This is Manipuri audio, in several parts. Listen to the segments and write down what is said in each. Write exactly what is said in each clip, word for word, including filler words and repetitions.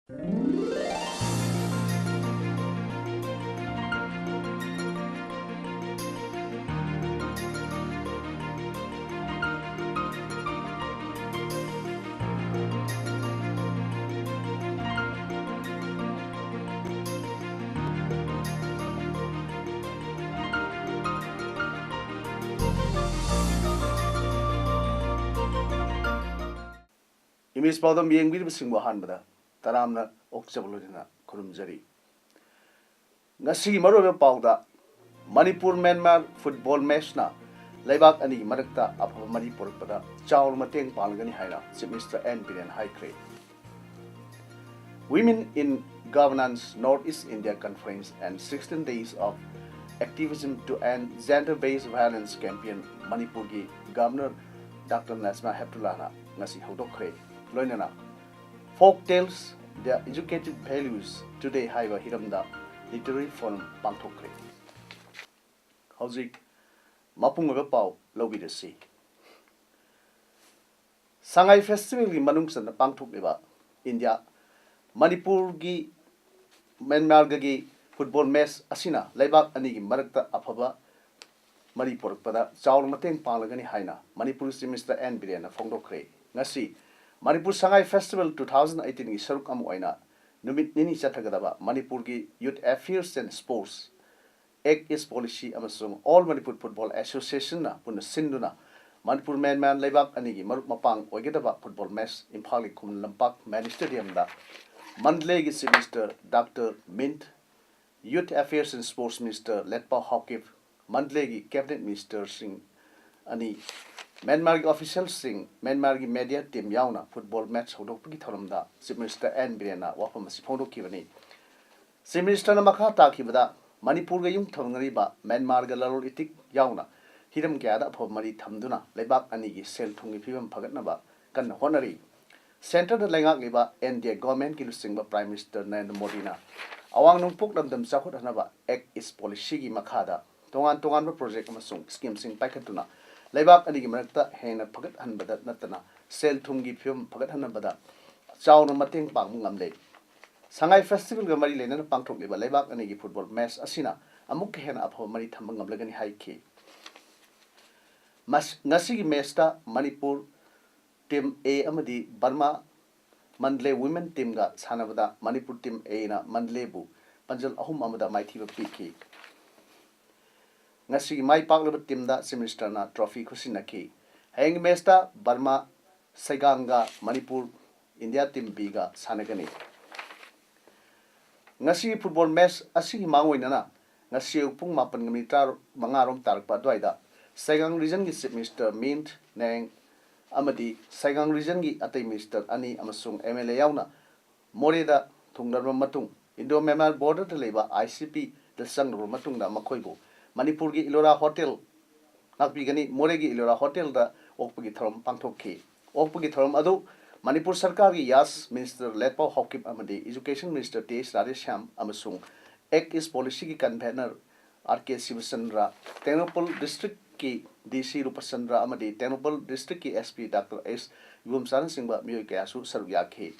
ꯏꯃꯦꯖ ꯄꯥꯎꯗꯝ ꯌꯦꯡꯕꯤꯔꯤꯕꯁꯤꯡꯕꯨ ꯑꯍꯥꯟꯕꯗ ꯇꯔꯥꯝꯅ ꯑꯣꯛꯆꯕ ꯂꯣꯏꯅꯅ ꯈꯨꯔꯨꯝꯖꯔꯤ꯫ ꯉꯁꯤꯒꯤ ꯃꯔꯨꯑꯣꯏꯕ ꯄꯥꯎꯗ, ꯃꯅꯤꯄꯨꯔ ꯃ꯭ꯌꯥꯟꯃꯥꯔ ꯐꯨꯠꯕꯣꯜ ꯃꯦꯠꯁꯅ ꯂꯩꯕꯥꯛ ꯑꯅꯤꯒꯤ ꯃꯔꯛꯇ ꯑꯐꯕ ꯃꯔꯤ ꯄꯨꯔꯛꯄꯗ ꯆꯥꯎꯅ ꯃꯇꯦꯡ ꯄꯥꯡꯂꯒꯅꯤ ꯍꯥꯏꯅ Chief Minister N ꯕꯤꯔꯦꯟ ꯍꯥꯏꯈ꯭ꯔꯦ꯫ Women in Governance North East India Conference and sixteen Days of Activism to End Gender Based Violence Campaign ꯃꯅꯤꯄꯨꯔꯒꯤ ꯒꯚꯔꯅꯔ ꯗꯥꯛꯇꯔ ꯅꯖꯃꯥ ꯍꯦꯞꯇꯨꯂꯥꯅ ꯉꯁꯤ ꯍꯧꯗꯣꯛꯈ꯭ꯔꯦ꯫ ꯂꯣꯏꯅꯅ Folk Tales, The Educative Values Today ꯍꯥꯏꯕ ꯍꯤꯔꯝꯗ literary forum ꯄꯥꯡꯊꯣꯛꯈ꯭ꯔꯦ꯫ ꯍꯧꯖꯤꯛ ꯃꯄꯨꯡ ꯑꯣꯏꯕ ꯄꯥꯎ ꯂꯧꯕꯤꯔꯁꯤ꯫ ꯁꯉꯥꯏ ꯐꯦꯁꯇꯤꯚꯦꯜꯒꯤ ꯃꯅꯨꯡ ꯆꯟꯅ ꯄꯥꯡꯊꯣꯛꯂꯤꯕ ꯏꯟꯗꯤꯌꯥ ꯃꯅꯤꯄꯨꯔꯒꯤ ꯃ꯭ꯌꯥꯟꯃꯥꯔꯒꯒꯤ ꯐꯨꯠꯕꯣꯜ ꯃꯦꯠꯁ ꯑꯁꯤꯅ ꯂꯩꯕꯥꯛ ꯑꯅꯤꯒꯤ ꯃꯔꯛꯇ ꯑꯐꯕ ꯃꯔꯤ ꯄꯨꯔꯛꯄꯗ ꯆꯥꯎꯅ ꯃꯇꯦꯡ ꯄꯥꯡꯂꯒꯅꯤ ꯍꯥꯏꯅ ꯃꯅꯤꯄꯨꯔꯒꯤ Chief Minister N ꯕꯤꯔꯦꯟꯅ ꯐꯣꯡꯗꯣꯛꯈ꯭ꯔꯦ꯫ ꯉꯁꯤ Manipur Sangai festival two thousand eighteenꯒꯤ ꯁꯔꯨꯛ ꯑꯃ ꯑꯣꯏꯅ ꯅꯨꯃꯤꯠ ꯅꯤꯅꯤ ꯆꯠꯊꯒꯗꯕ ꯃꯅꯤꯄꯨꯔꯒꯤ Youth Affairs and Sports, Act East Policy ꯑꯃꯁꯨꯡ All Manipur Football Associationꯅ ꯄꯨꯟꯅ ꯁꯤꯟꯗꯨꯅ ꯃꯅꯤꯄꯨꯔ ꯃ꯭ꯌꯥꯟꯃꯥꯔ ꯂꯩꯕꯥꯛ ꯑꯅꯤꯒꯤ ꯃꯔꯨꯞ ꯃꯄꯥꯡ ꯑꯣꯏꯒꯗꯕ ꯐꯨꯠꯕꯣꯜ ꯃꯦꯠꯁ ꯏꯝꯐꯥꯜꯒꯤ ꯈꯨꯃꯟ ꯂꯝꯄꯥꯛ ꯃꯦꯟ ꯁ꯭ꯇꯦꯗꯤꯌꯝꯗ ꯃꯟꯗꯂꯦꯒꯤ Chief Minister doctor mint, Youth Affairs and Sports Minister ꯂꯦꯠꯄꯥꯎ Haokip, ꯃꯟꯗꯂꯦꯒꯤ Cabinet Ministerꯁꯤꯡ ꯑꯅꯤ, ꯃ꯭ꯌꯥꯟꯃꯥꯔꯒꯤ ꯑꯣꯐꯤꯁꯤꯌꯦꯜꯁꯤꯡ, ꯃ꯭ꯌꯥꯟꯃꯥꯔꯒꯤ ꯃꯦꯗꯤꯌꯥ ꯇꯤꯝ ꯌꯥꯎꯅ ꯐꯨꯠꯕꯣꯜ ꯃꯦꯠꯁ ꯍꯧꯗꯣꯛꯄꯒꯤ ꯊꯧꯔꯝꯗ Chief Minister N ꯕꯤꯔꯦꯟꯅ ꯋꯥꯐꯝ ꯑꯁꯤ ꯐꯣꯡꯗꯣꯛꯈꯤꯕꯅꯤ꯫ Chief Ministerꯅ ꯃꯈꯥ ꯇꯥꯈꯤꯕꯗ, ꯃꯅꯤꯄꯨꯔꯒ ꯌꯨꯝ ꯊꯪꯅꯔꯤꯕ ꯃ꯭ꯌꯥꯟꯃꯥꯔꯒ ꯂꯂꯣꯟ ꯏꯇꯤꯛ ꯌꯥꯎꯅ ꯍꯤꯔꯝ ꯀꯌꯥꯗ ꯑꯐꯕ ꯃꯔꯤ ꯊꯝꯗꯨꯅ ꯂꯩꯕꯥꯛ ꯑꯅꯤꯒꯤ ꯁꯦꯜ ꯊꯨꯝꯒꯤ ꯐꯤꯕꯝ ꯐꯒꯠꯅꯕ ꯀꯟꯅ ꯍꯣꯠꯅꯔꯤ꯫ ꯁꯦꯟꯇꯔꯗ ꯂꯩꯉꯥꯛꯂꯤꯕ N D A ꯒꯣꯚꯔꯟꯃꯦꯟꯠꯀꯤ ꯂꯨꯆꯤꯡꯕ Prime Minister ꯅꯔꯦꯟꯗ꯭ꯔ ꯃꯣꯗꯤꯅ ꯑꯋꯥꯡ ꯅꯣꯡꯄꯣꯛ ꯂꯝꯗꯝ ꯆꯥꯎꯈꯠꯍꯟꯅꯕ Act East Policyꯒꯤ ꯃꯈꯥꯗ ꯇꯣꯉꯥꯟ ꯇꯣꯉꯥꯟꯕ ꯄ꯭ꯔꯣꯖꯦꯛ ꯑꯃꯁꯨꯡ ꯁ꯭ꯀꯤꯝꯁꯤꯡ ꯄꯥꯏꯈꯠꯇꯨꯅ ꯂꯩꯕꯥꯛ ꯑꯅꯤꯒꯤ ꯃꯔꯛꯇ ꯍꯦꯟꯅ ꯐꯒꯠꯍꯟꯕꯗ ꯅꯠꯇꯅ ꯁꯦꯜ ꯊꯨꯝꯒꯤ ꯐꯤꯕꯝ ꯐꯒꯠꯍꯟꯅꯕꯗ ꯆꯥꯎꯅ ꯃꯇꯦꯡ ꯄꯥꯡꯕ ꯉꯝꯂꯦ꯫ ꯁꯉꯥꯏ ꯐꯦꯁꯇꯤꯚꯦꯜꯒ ꯃꯔꯤ ꯂꯩꯅꯅ ꯄꯥꯡꯊꯣꯛꯂꯤꯕ ꯂꯩꯕꯥꯛ ꯑꯅꯤꯒꯤ ꯐꯨꯠꯕꯣꯜ ꯃꯦꯆ ꯑꯁꯤꯅ ꯑꯃꯨꯛꯀ ꯍꯦꯟꯅ ꯑꯐꯕ ꯃꯔꯤ ꯊꯝꯕ ꯉꯝꯂꯒꯅꯤ ꯍꯥꯏꯈꯤ꯫ ꯃꯁ-, ꯉꯁꯤꯒꯤ ꯃꯦꯆꯇ ꯃꯅꯤꯄꯨꯔ ꯇꯤꯝ ꯑꯦ ꯑꯃꯗꯤ ꯕꯔꯃꯥ ꯃꯟꯗꯂꯦ ꯋꯤꯃꯦꯟ ꯇꯤꯝꯒ ꯁꯥꯟꯅꯕꯗ ꯃꯅꯤꯄꯨꯔ ꯇꯤꯝ ꯑꯦꯅ ꯃꯟꯗꯂꯦꯕꯨ ꯄꯥꯟꯖꯜ ꯑꯍꯨꯝ ꯑꯃꯗ ꯃꯥꯏꯊꯤꯕ ꯄꯤꯈꯤ꯫ ꯉꯁꯤꯒꯤ ꯃꯥꯏ ꯄꯥꯛꯂꯕ ꯇꯤꯝꯗ ꯆꯤꯐ ꯃꯤꯅꯤꯁꯇꯔꯅ ꯇ꯭ꯔꯣꯐꯤ ꯈꯨꯠꯁꯤꯟꯅꯈꯤ꯫ ꯍꯌꯦꯡꯒꯤ ꯃꯦꯆꯇ ꯕꯔꯃꯥ ꯁꯩꯒꯥꯡꯒ ꯃꯅꯤꯄꯨꯔ ꯏꯟꯗꯤꯌꯥ ꯇꯤꯝ ꯕꯤꯒ ꯁꯥꯟꯅꯒꯅꯤ꯫ ꯉꯁꯤꯒꯤ ꯐꯨꯠꯕꯣꯜ ꯃꯦꯆ ꯑꯁꯤꯒꯤ ꯃꯥꯡꯑꯣꯏꯅꯅ ꯉꯁꯤ ꯑꯌꯨꯛ ꯄꯨꯡ ꯃꯥꯄꯟꯒ ꯃꯤꯅꯤꯠ ꯇꯔꯥꯃꯉꯥ ꯔꯣꯝ ꯇꯥꯔꯛꯄ ꯑꯗꯨꯋꯥꯏꯗ ꯁꯩꯒꯥꯡ ꯔꯤꯖꯟꯒꯤ ꯆꯤꯐ ꯃꯤꯅꯤꯁꯇꯔ ꯃꯤꯟꯠ ꯅꯦꯡ ꯑꯃꯗꯤ ꯁꯩꯒꯥꯡ ꯔꯤꯖꯟꯒꯤ ꯑꯇꯩ ꯃꯤꯅꯤꯁꯇꯔ ꯑꯅꯤ ꯑꯃꯁꯨꯡ ꯑꯦꯝ ꯑꯦꯜ ꯑꯦ ꯌꯥꯎꯅ ꯃꯣꯔꯦꯗ ꯊꯨꯡꯂꯔꯕ ꯃꯇꯨꯡ, ꯏꯟꯗꯣ ꯃ꯭ꯌꯥꯟꯃꯥꯔ ꯕꯣꯔꯗꯔꯗ ꯂꯩꯕ ꯑꯥꯏ ꯁꯤ ꯄꯤꯗ ꯆꯪꯂꯕ ꯃꯇꯨꯡꯗ ꯃꯈꯣꯏꯕꯨ ꯃꯅꯤꯄꯨꯔꯒꯤ ꯏꯂꯣꯔꯥ ꯍꯣꯇꯦꯜ, ꯉꯥꯛꯄꯤꯒꯅꯤ, ꯃꯣꯔꯦꯒꯤ ꯏꯂꯣꯔꯥ ꯍꯣꯇꯦꯜꯗ ꯑꯣꯛꯄꯒꯤ ꯊꯧꯔꯝ ꯄꯥꯡꯊꯣꯛꯈꯤ꯫ ꯑꯣꯛꯄꯒꯤ ꯊꯧꯔꯝ ꯑꯗꯨ ꯃꯅꯤꯄꯨꯔ ꯁꯔꯀꯥꯔꯒꯤ ꯌꯥꯁ ꯃꯤꯅꯤꯁꯇꯔ ꯂꯦꯠꯄꯥꯎ ꯍꯥꯎꯀꯤꯞ ꯑꯃꯗꯤ education minister T H Radheshyam ꯑꯃꯁꯨꯡ ꯑꯦꯛ ꯏꯁ ꯄꯣꯂꯤꯁꯤꯒꯤ ꯀꯟꯚꯦꯅꯔ ꯑꯥꯔ ꯀꯦ ꯁꯤꯕꯆꯟꯗ꯭ꯔ, ꯇꯦꯡꯅꯧꯄꯜ ꯗꯤꯁꯇ꯭ꯔꯤꯛꯀꯤ ꯗꯤ ꯁꯤ ꯔꯨꯄꯆꯟꯗ꯭ꯔ ꯑꯃꯗꯤ ꯇꯦꯡꯅꯧꯄꯜ ꯗꯤꯁꯇ꯭ꯔꯤꯛꯀꯤ ꯑꯦꯁ ꯄꯤ ꯗꯥꯛꯇꯔ ꯑꯦꯁ ꯏꯕꯣꯝꯆꯥꯅꯆꯤꯡꯕ ꯃꯤꯑꯣꯏ ꯀꯌꯥꯁꯨ ꯁꯔꯨꯛ ꯌꯥꯈꯤ꯫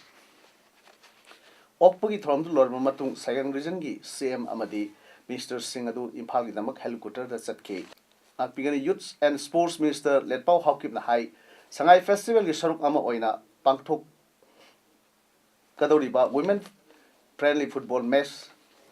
ꯑꯣꯛꯄꯒꯤ ꯊꯧꯔꯝꯗꯨ ꯂꯣꯏꯔꯕ ꯃꯇꯨꯡ ꯁꯩꯒꯥꯡ ꯔꯤꯖꯟꯒꯤ ꯁꯤ ꯑꯦꯝ ꯑꯃꯗꯤ ꯃꯤꯅꯤꯁꯇꯔꯁꯤꯡ ꯑꯗꯨ ꯏꯝꯐꯥꯜꯒꯤꯗꯃꯛ ꯍꯦꯂꯤꯀꯣꯞꯇꯔꯗ ꯆꯠꯈꯤ꯫ ꯉꯥꯛꯄꯤꯒꯅꯤ꯫ ꯌꯨꯠꯁ ꯑꯦꯟ ꯁ꯭ꯄꯣꯔꯠꯁ ꯃꯤꯅꯤꯁꯇꯔ ꯂꯦꯠꯄꯥꯎ ꯍꯥꯎꯀꯤꯞꯅ ꯍꯥꯏ, ꯁꯉꯥꯏ ꯐꯦꯁꯇꯤꯚꯦꯜꯒꯤ ꯁꯔꯨꯛ ꯑꯃ ꯑꯣꯏꯅ ꯄꯥꯡꯊꯣꯛꯀꯗꯧꯔꯤꯕ ꯋꯤꯃꯦꯟ ꯐ꯭ꯔꯦꯟꯂꯤ ꯐꯨꯠꯕꯣꯜ ꯃꯦꯆ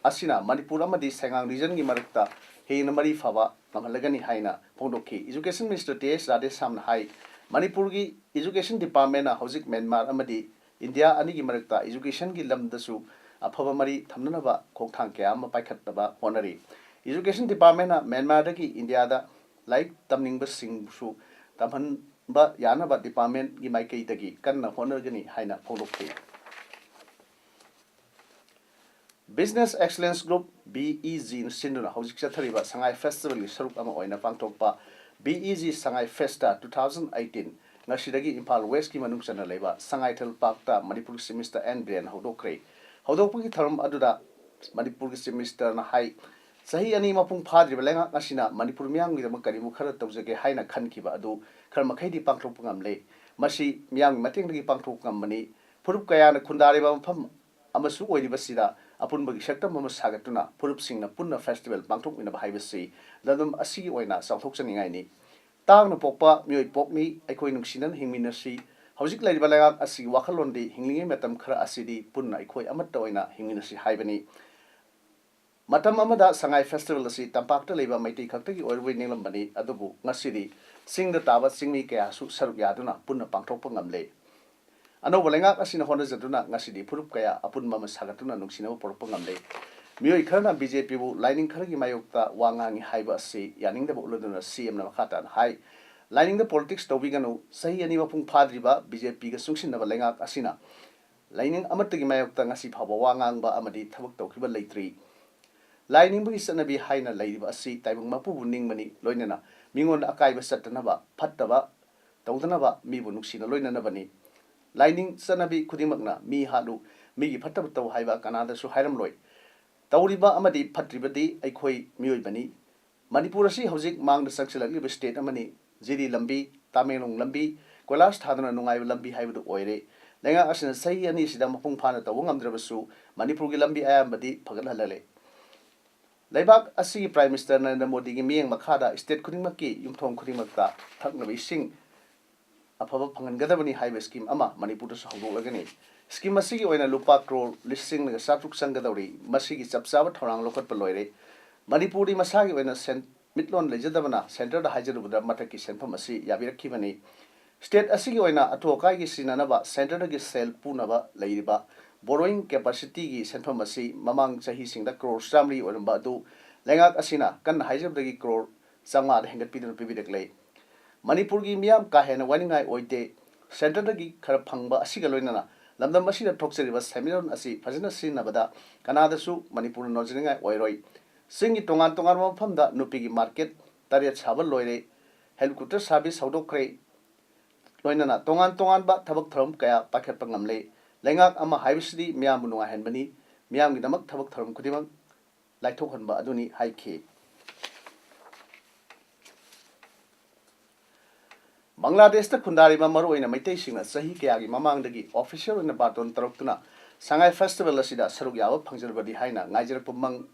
ꯑꯁꯤꯅ ꯃꯅꯤꯄꯨꯔ ꯑꯃꯗꯤ ꯁꯩꯒꯥꯡ ꯔꯤꯖꯟꯒꯤ ꯃꯔꯛꯇ ꯍꯦꯟꯅ ꯃꯔꯤ ꯐꯕ ꯉꯝꯍꯜꯂꯒꯅꯤ ꯍꯥꯏꯅ ꯐꯣꯡꯗꯣꯛꯈꯤ꯫ ꯏꯖꯨꯀꯦꯁꯟ ꯃꯤꯅꯤꯁꯇꯔ ꯇꯤ ꯑꯦꯁ ꯔꯥꯙꯦꯁ꯭ꯌꯥꯝꯅ ꯍꯥꯏ, ꯃꯅꯤꯄꯨꯔꯒꯤ ꯏꯖꯨꯀꯦꯁꯟ ꯗꯤꯄꯥꯔꯠꯃꯦꯟꯅ ꯍꯧꯖꯤꯛ ꯃ꯭ꯌꯥꯟꯃꯥꯔ ꯑꯃꯗꯤ ꯏꯟꯗꯤꯌꯥ ꯑꯅꯤꯒꯤ ꯃꯔꯛꯇ ꯏꯖꯨꯀꯦꯁꯟꯒꯤ ꯂꯝꯗꯁꯨ ꯑꯐꯕ ꯃꯔꯤ ꯊꯝꯅꯅꯕ ꯈꯣꯡꯊꯥꯡ ꯀꯌꯥ ꯑꯃ ꯄꯥꯏꯈꯠꯅꯕ ꯍꯣꯠꯅꯔꯤ꯫ ꯏꯖꯨꯀꯦꯁꯟ ꯗꯤꯄꯥꯔꯠꯃꯦꯟꯅ ꯃ꯭ꯌꯥꯟꯃꯥꯔꯗꯒꯤ ꯏꯟꯗꯤꯌꯥꯗ ꯂꯥꯏꯔꯤꯛ ꯇꯝꯅꯤꯡꯕꯁꯤꯡꯁꯨ ꯇꯝꯍꯟꯕ ꯌꯥꯅꯕ ꯗꯤꯄꯥꯔꯠꯃꯦꯟꯒꯤ ꯃꯥꯏꯀꯩꯗꯒꯤ ꯀꯟꯅ ꯍꯣꯠꯅꯒꯅꯤ ꯍꯥꯏꯅ ꯐꯣꯡꯗꯣꯛꯈꯤ꯫ Business excellence group, B E ꯖꯤꯅ ꯁꯤꯟꯗꯨꯅ ꯍꯧꯖꯤꯛ ꯆꯠꯊꯔꯤꯕ ꯁꯉꯥꯏ ꯐꯦꯁꯇꯤꯚꯦꯜꯒꯤ ꯁꯔꯨꯛ ꯑꯃ ꯑꯣꯏꯅ ꯄꯥꯡꯊꯣꯛꯄ B E G Sangai fest two thousand eighteen ꯉꯁꯤꯗꯒꯤ ꯏꯝꯐꯥꯜ ꯋꯦꯁꯀꯤ ꯃꯅꯨꯡ ꯆꯟꯅ ꯂꯩꯕ ꯁꯉꯥꯏꯊꯦꯜ ꯄꯥꯔꯛꯇ ꯃꯅꯤꯄꯨꯔꯒꯤ ꯆꯤꯐ ꯃꯤꯅꯤꯁꯇꯔ ꯑꯦꯟ ꯕꯤꯔꯦꯟ ꯍꯧꯗꯣꯛꯈ꯭ꯔꯦ꯫ ꯍꯧꯗꯣꯛꯄꯒꯤ ꯊꯧꯔꯝ ꯑꯗꯨꯗ ꯃꯅꯤꯄꯨꯔꯒꯤ ꯆꯤꯐ ꯃꯤꯅꯤꯁꯇꯔꯅ ꯍꯥꯏ, ꯆꯍꯤ ꯑꯅꯤ ꯃꯄꯨꯡ ꯐꯥꯗ꯭ꯔꯤꯕ ꯂꯩꯉꯥꯛ ꯑꯁꯤꯅ ꯃꯅꯤꯄꯨꯔ ꯃꯤꯌꯥꯝꯒꯤꯗꯃꯛ ꯀꯔꯤꯒꯨꯝꯕ ꯈꯔ ꯇꯧꯖꯒꯦ ꯍꯥꯏꯅ ꯈꯟꯈꯤꯕ ꯑꯗꯨ ꯈꯔ ꯃꯈꯩꯗꯤ ꯄꯥꯡꯊꯣꯛꯄ ꯉꯝꯂꯦ꯫ ꯃꯁꯤ ꯃꯤꯌꯥꯝꯒꯤ ꯃꯇꯦꯡꯗꯒꯤ ꯄꯥꯡꯊꯣꯛꯄ ꯉꯝꯕꯅꯤ꯫ ꯐꯨꯔꯨꯞ ꯀꯌꯥꯅ ꯈꯨꯟꯗꯥꯔꯤꯕ ꯃꯐꯝ ꯑꯃꯁꯨ ꯑꯣꯏꯔꯤꯕꯁꯤꯗ ꯑꯄꯨꯟꯕꯒꯤ ꯁꯛꯇꯝ ꯑꯃ ꯁꯥꯒꯠꯇꯨꯅ ꯐꯨꯔꯨꯞꯁꯤꯡꯅ ꯄꯨꯟꯅ ꯐꯦꯁꯇꯤꯚꯦꯜ ꯄꯥꯡꯊꯣꯛꯃꯤꯟꯅꯕ ꯍꯥꯏꯕꯁꯤ ꯂꯝꯗꯝ ꯑꯁꯤꯒꯤ ꯑꯣꯏꯅ ꯆꯥꯎꯊꯣꯛꯆꯅꯤꯡꯉꯥꯏꯅꯤ꯫ ꯇꯥꯡꯅ ꯄꯣꯛꯄ ꯃꯤꯑꯣꯏ ꯄꯣꯛꯅꯤ, ꯑꯩꯈꯣꯏ ꯅꯨꯡꯁꯤꯅꯅ ꯍꯤꯡꯃꯤꯟꯅꯁꯤ꯫ ꯍꯧꯖꯤꯛ ꯂꯩꯔꯤꯕ ꯂꯩꯉꯥꯛ ꯑꯁꯤꯒꯤ ꯋꯥꯈꯜꯂꯣꯟꯗꯤ ꯍꯤꯡꯂꯤꯉꯩ ꯃꯇꯝ ꯈꯔ ꯑꯁꯤꯗꯤ ꯄꯨꯟꯅ ꯑꯩꯈꯣꯏ ꯑꯃꯠꯇ ꯑꯣꯏꯅ ꯍꯤꯡꯃꯤꯟꯅꯁꯤ ꯍꯥꯏꯕꯅꯤ꯫ ꯃꯇꯝ ꯑꯃꯗ ꯁꯉꯥꯏ ꯐꯦꯁꯇꯤꯚꯦꯜ ꯑꯁꯤ ꯇꯝꯄꯥꯛꯇ ꯂꯩꯕ ꯃꯩꯇꯩ ꯈꯛꯇꯒꯤ ꯑꯣꯏꯔꯨꯕꯩ ꯅꯤꯡꯂꯝꯕꯅꯤ, ꯑꯗꯨꯕꯨ ꯉꯁꯤꯗꯤ ꯆꯤꯡꯗ ꯇꯥꯕ ꯆꯤꯡꯃꯤ ꯀꯌꯥꯁꯨ ꯁꯔꯨꯛ ꯌꯥꯗꯨꯅ ꯄꯨꯟꯅ ꯄꯥꯡꯊꯣꯛꯄ ꯉꯝꯂꯦ꯫ ꯑꯅꯧꯕ ꯂꯩꯉꯥꯛ ꯑꯁꯤꯅ ꯍꯣꯠꯅꯖꯗꯨꯅ ꯉꯁꯤꯗꯤ ꯐꯨꯔꯨꯞ ꯀꯌꯥ ꯑꯄꯨꯟꯕ ꯑꯃ ꯁꯥꯒꯠꯇꯨꯅ ꯅꯨꯡꯁꯤꯅꯕ ꯄꯨꯔꯛꯄ ꯉꯝꯂꯦ꯫ ꯃꯤꯑꯣꯏ ꯈꯔꯅ ꯕꯤ ꯖꯦ ꯄꯤꯕꯨ ꯂꯥꯏꯅꯤꯡ ꯈꯔꯒꯤ ꯃꯥꯌꯣꯛꯇ ꯋꯥ ꯉꯥꯡꯏ ꯍꯥꯏꯕ ꯑꯁꯤ ꯌꯥꯅꯤꯡꯗꯕ ꯎꯠꯂꯗꯨꯅ ꯁꯤ ꯑꯦꯝꯅ ꯃꯈꯥ ꯇꯥꯅ ꯍꯥꯏ, "ꯂꯥꯏꯅꯤꯡꯗ ꯄꯣꯂꯤꯇꯤꯛꯁ ꯇꯧꯕꯤꯒꯅꯨ꯫ ꯆꯍꯤ ꯑꯅꯤ ꯃꯄꯨꯡ ꯐꯥꯗ꯭ꯔꯤꯕ ꯕꯤ ꯖꯦ ꯄꯤꯒ ꯆꯨꯡꯁꯤꯟꯅꯕ ꯂꯩꯉꯥꯛ ꯑꯁꯤꯅ ꯂꯥꯏꯅꯤꯡ ꯑꯃꯠꯇꯒꯤ ꯃꯥꯌꯣꯛꯇ ꯉꯁꯤ ꯐꯥꯎꯕ ꯋꯥ ꯉꯥꯡꯕ ꯑꯃꯗꯤ ꯊꯕꯛ ꯇꯧꯈꯤꯕ ꯂꯩꯇ꯭ꯔꯤ꯫ ꯂꯥꯏ ꯅꯤꯡꯕꯒꯤ ꯆꯠꯅꯕꯤ ꯍꯥꯏꯅ ꯂꯩꯔꯤꯕ ꯑꯁꯤ ꯇꯥꯏꯕꯪ ꯃꯄꯨꯕꯨ ꯅꯤꯡꯕꯅꯤ, ꯂꯣꯏꯅꯅ ꯃꯤꯉꯣꯟꯗ ꯑꯀꯥꯏꯕ ꯆꯠꯇꯅꯕ, ꯐꯠꯇꯕ ꯇꯧꯗꯅꯕ, ꯃꯤꯕꯨ ꯅꯨꯡꯁꯤꯅ ꯂꯣꯏꯅꯅꯕꯅꯤ꯫ ꯂꯥꯏꯅꯤꯡ ꯆꯠꯅꯕꯤ ꯈꯨꯗꯤꯡꯃꯛꯅ ꯃꯤ ꯍꯥꯠꯂꯨ, ꯃꯤꯒꯤ ꯐꯠꯇꯕ ꯇꯧ ꯍꯥꯏꯕ ꯀꯅꯥꯗꯁꯨ ꯍꯥꯏꯔꯝꯂꯣꯏ꯫ ꯇꯧꯔꯤꯕ ꯑꯃꯗꯤ ꯐꯠꯇ꯭ꯔꯤꯕꯗꯤ ꯑꯩꯈꯣꯏ ꯃꯤꯑꯣꯏꯕꯅꯤ꯫ ꯃꯅꯤꯄꯨꯔ ꯑꯁꯤ ꯍꯧꯖꯤꯛ ꯃꯥꯡꯗ ꯆꯪꯁꯤꯜꯂꯛꯂꯤꯕ ꯁ꯭ꯇꯦꯠ ꯑꯃꯅꯤ꯫ ꯖꯤꯔꯤ ꯂꯝꯕꯤ, ꯇꯃꯦꯡꯂꯣꯡ ꯂꯝꯕꯤ, ꯀꯣꯏꯂꯥꯁ ꯊꯥꯗꯨꯅ ꯅꯨꯡꯉꯥꯏꯕ ꯂꯝꯕꯤ ꯍꯥꯏꯕꯗꯨ ꯑꯣꯏꯔꯦ꯫ ꯂꯩꯉꯥꯛ ꯑꯁꯤꯅ ꯆꯍꯤ ꯑꯅꯤꯁꯤꯗ ꯃꯄꯨꯡ ꯐꯥꯅ ꯇꯧꯕ ꯉꯝꯗ꯭ꯔꯕꯁꯨ ꯃꯅꯤꯄꯨꯔꯒꯤ ꯂꯝꯕꯤ ꯑꯌꯥꯝꯕꯗꯤ ꯐꯒꯠꯍꯜꯂꯦ꯫ ꯂꯩꯕꯥꯛ ꯑꯁꯤꯒꯤ ꯄ꯭ꯔꯥꯏꯝ ꯃꯤꯅꯤꯁꯇꯔ ꯅꯔꯦꯟꯗ꯭ꯔ ꯃꯣꯗꯤꯒꯤ ꯃꯤꯠꯌꯦꯡ ꯃꯈꯥꯗ ꯁ꯭ꯇꯦꯠ ꯈꯨꯗꯤꯡꯃꯛꯀꯤ ꯌꯨꯝꯊꯣꯡ ꯈꯨꯗꯤꯡꯃꯛꯇ ꯊꯛꯅꯕ ꯏꯁꯤꯡ ꯑꯐꯕ ꯐꯪꯍꯟꯒꯗꯕꯅꯤ ꯍꯥꯏꯕ ꯁ꯭ꯀꯤꯝ ꯑꯃ ꯃꯅꯤꯄꯨꯔꯗꯁꯨ ꯍꯧꯗꯣꯛꯂꯒꯅꯤ꯫ ꯁ꯭ꯀꯤꯝ ꯑꯁꯤꯒꯤ ꯑꯣꯏꯅ ꯂꯨꯄꯥ ꯀ꯭ꯔꯣꯔ ꯂꯤꯁꯤꯡ ꯑꯃꯒ ꯆꯥꯇ꯭ꯔꯨꯛ ꯆꯪꯒꯗꯧꯔꯤ꯫ ꯃꯁꯤꯒꯤ ꯆꯞ ꯆꯥꯕ ꯊꯧꯔꯥꯡ ꯂꯧꯈꯠꯄ ꯂꯣꯏꯔꯦ꯫ ꯃꯅꯤꯄꯨꯔꯗꯤ ꯃꯁꯥꯒꯤ ꯑꯣꯏꯅ ꯁꯦꯟꯃꯤꯠꯂꯣꯟ ꯂꯩꯖꯗꯕꯅ ꯁꯦꯟꯇꯔꯗ ꯍꯥꯏꯖꯔꯨꯕꯗ ꯃꯊꯛꯀꯤ ꯁꯦꯟꯐꯝ ꯑꯁꯤ ꯌꯥꯕꯤꯔꯛꯈꯤꯕꯅꯤ꯫ ꯁ꯭ꯇꯦꯠ ꯑꯁꯤꯒꯤ ꯑꯣꯏꯅ ꯑꯊꯨ ꯑꯀꯥꯏꯒꯤ ꯁꯤꯖꯤꯟꯅꯅꯕ ꯁꯦꯟꯇꯔꯗꯒꯤ ꯁꯦꯜ ꯄꯨꯅꯕ ꯂꯩꯔꯤꯕ ꯕꯣꯔꯣꯋꯤꯡ ꯀꯦꯄꯥꯁꯤꯇꯤꯒꯤ ꯁꯦꯟꯐꯝ ꯑꯁꯤ ꯃꯃꯥꯡ ꯆꯍꯤꯁꯤꯡꯗ ꯀ꯭ꯔꯣꯔ ꯆꯥꯃꯔꯤ ꯑꯣꯏꯔꯝꯕ ꯑꯗꯨ ꯂꯩꯉꯥꯛ ꯑꯁꯤꯅ ꯀꯟꯅ ꯍꯥꯏꯖꯕꯗꯒꯤ ꯀ꯭ꯔꯣꯔ ꯆꯥꯃꯉꯥꯗ ꯍꯦꯟꯒꯠꯄꯤꯗꯨꯅ ꯄꯤꯕꯤꯔꯛꯂꯦ꯫ ꯃꯅꯤꯄꯨꯔꯒꯤ ꯃꯤꯌꯥꯝ ꯀꯥ ꯍꯦꯟꯅ ꯋꯥꯅꯤꯡꯉꯥꯏ ꯑꯣꯏꯗꯦ꯫ ꯁꯦꯟꯇꯔꯗꯒꯤ ꯈꯔ ꯐꯪꯕ ꯑꯁꯤꯒ ꯂꯣꯏꯅꯅ ꯂꯝꯗꯝ ꯑꯁꯤꯗ ꯊꯣꯛꯆꯔꯤꯕ ꯁꯦꯟꯃꯤꯠꯂꯣꯟ ꯑꯁꯤ ꯐꯖꯅ ꯁꯤꯖꯤꯟꯅꯕꯗ ꯀꯅꯥꯗꯁꯨ ꯃꯅꯤꯄꯨꯔꯅ ꯅꯣꯟꯖꯅꯤꯡꯉꯥꯏ ꯑꯣꯏꯔꯣꯏ꯫ ꯆꯤꯡꯒꯤ ꯇꯣꯉꯥꯟ ꯇꯣꯉꯥꯟꯕ ꯃꯐꯝꯗ ꯅꯨꯄꯤꯒꯤ ꯃꯥꯔꯀꯦꯠ ꯇꯔꯦꯠ ꯁꯥꯕ ꯂꯣꯏꯔꯦ, ꯍꯦꯂꯤꯀꯣꯞꯇꯔ ꯁꯥꯔꯚꯤꯁ ꯍꯧꯗꯣꯛꯈ꯭ꯔꯦ, ꯂꯣꯏꯅꯅ ꯇꯣꯉꯥꯟ ꯇꯣꯉꯥꯟꯕ ꯊꯕꯛ ꯊꯧꯔꯝ ꯀꯌꯥ ꯄꯥꯏꯈꯠꯄ ꯉꯝꯂꯦ꯫ ꯂꯩꯉꯥꯛ ꯑꯃ ꯍꯥꯏꯕꯁꯤꯗꯤ ꯃꯤꯌꯥꯝꯕꯨ ꯅꯨꯡꯉꯥꯏꯍꯟꯕꯅꯤ, ꯃꯤꯌꯥꯝꯒꯤꯗꯃꯛ ꯊꯕꯛ ꯊꯧꯔꯝ ꯈꯨꯗꯤꯡꯃꯛ ꯂꯥꯏꯊꯣꯛꯍꯟꯕ ꯑꯗꯨꯅꯤ ꯍꯥꯏꯈꯤ꯫ ꯕꯪꯒ꯭ꯂꯥꯗꯦꯁꯇ ꯈꯨꯟꯗꯥꯔꯤꯕ ꯃꯔꯨꯑꯣꯏꯅ ꯃꯩꯇꯩꯁꯤꯡꯅ ꯆꯍꯤ ꯀꯌꯥꯒꯤ ꯃꯃꯥꯡꯗꯒꯤ ꯑꯣꯐꯤꯁꯤꯌꯦꯜ ꯑꯣꯏꯅ ꯕꯥꯔꯇꯣꯟ ꯇꯧꯔꯛꯇꯨꯅ ꯁꯉꯥꯏ ꯐꯦꯁꯇꯤꯚꯦꯜ ꯑꯁꯤꯗ ꯁꯔꯨꯛ ꯌꯥꯕ ꯐꯪꯖꯔꯕꯗꯤ ꯍꯥꯏꯅ ꯉꯥꯏꯖꯔꯛꯄ ꯃꯪ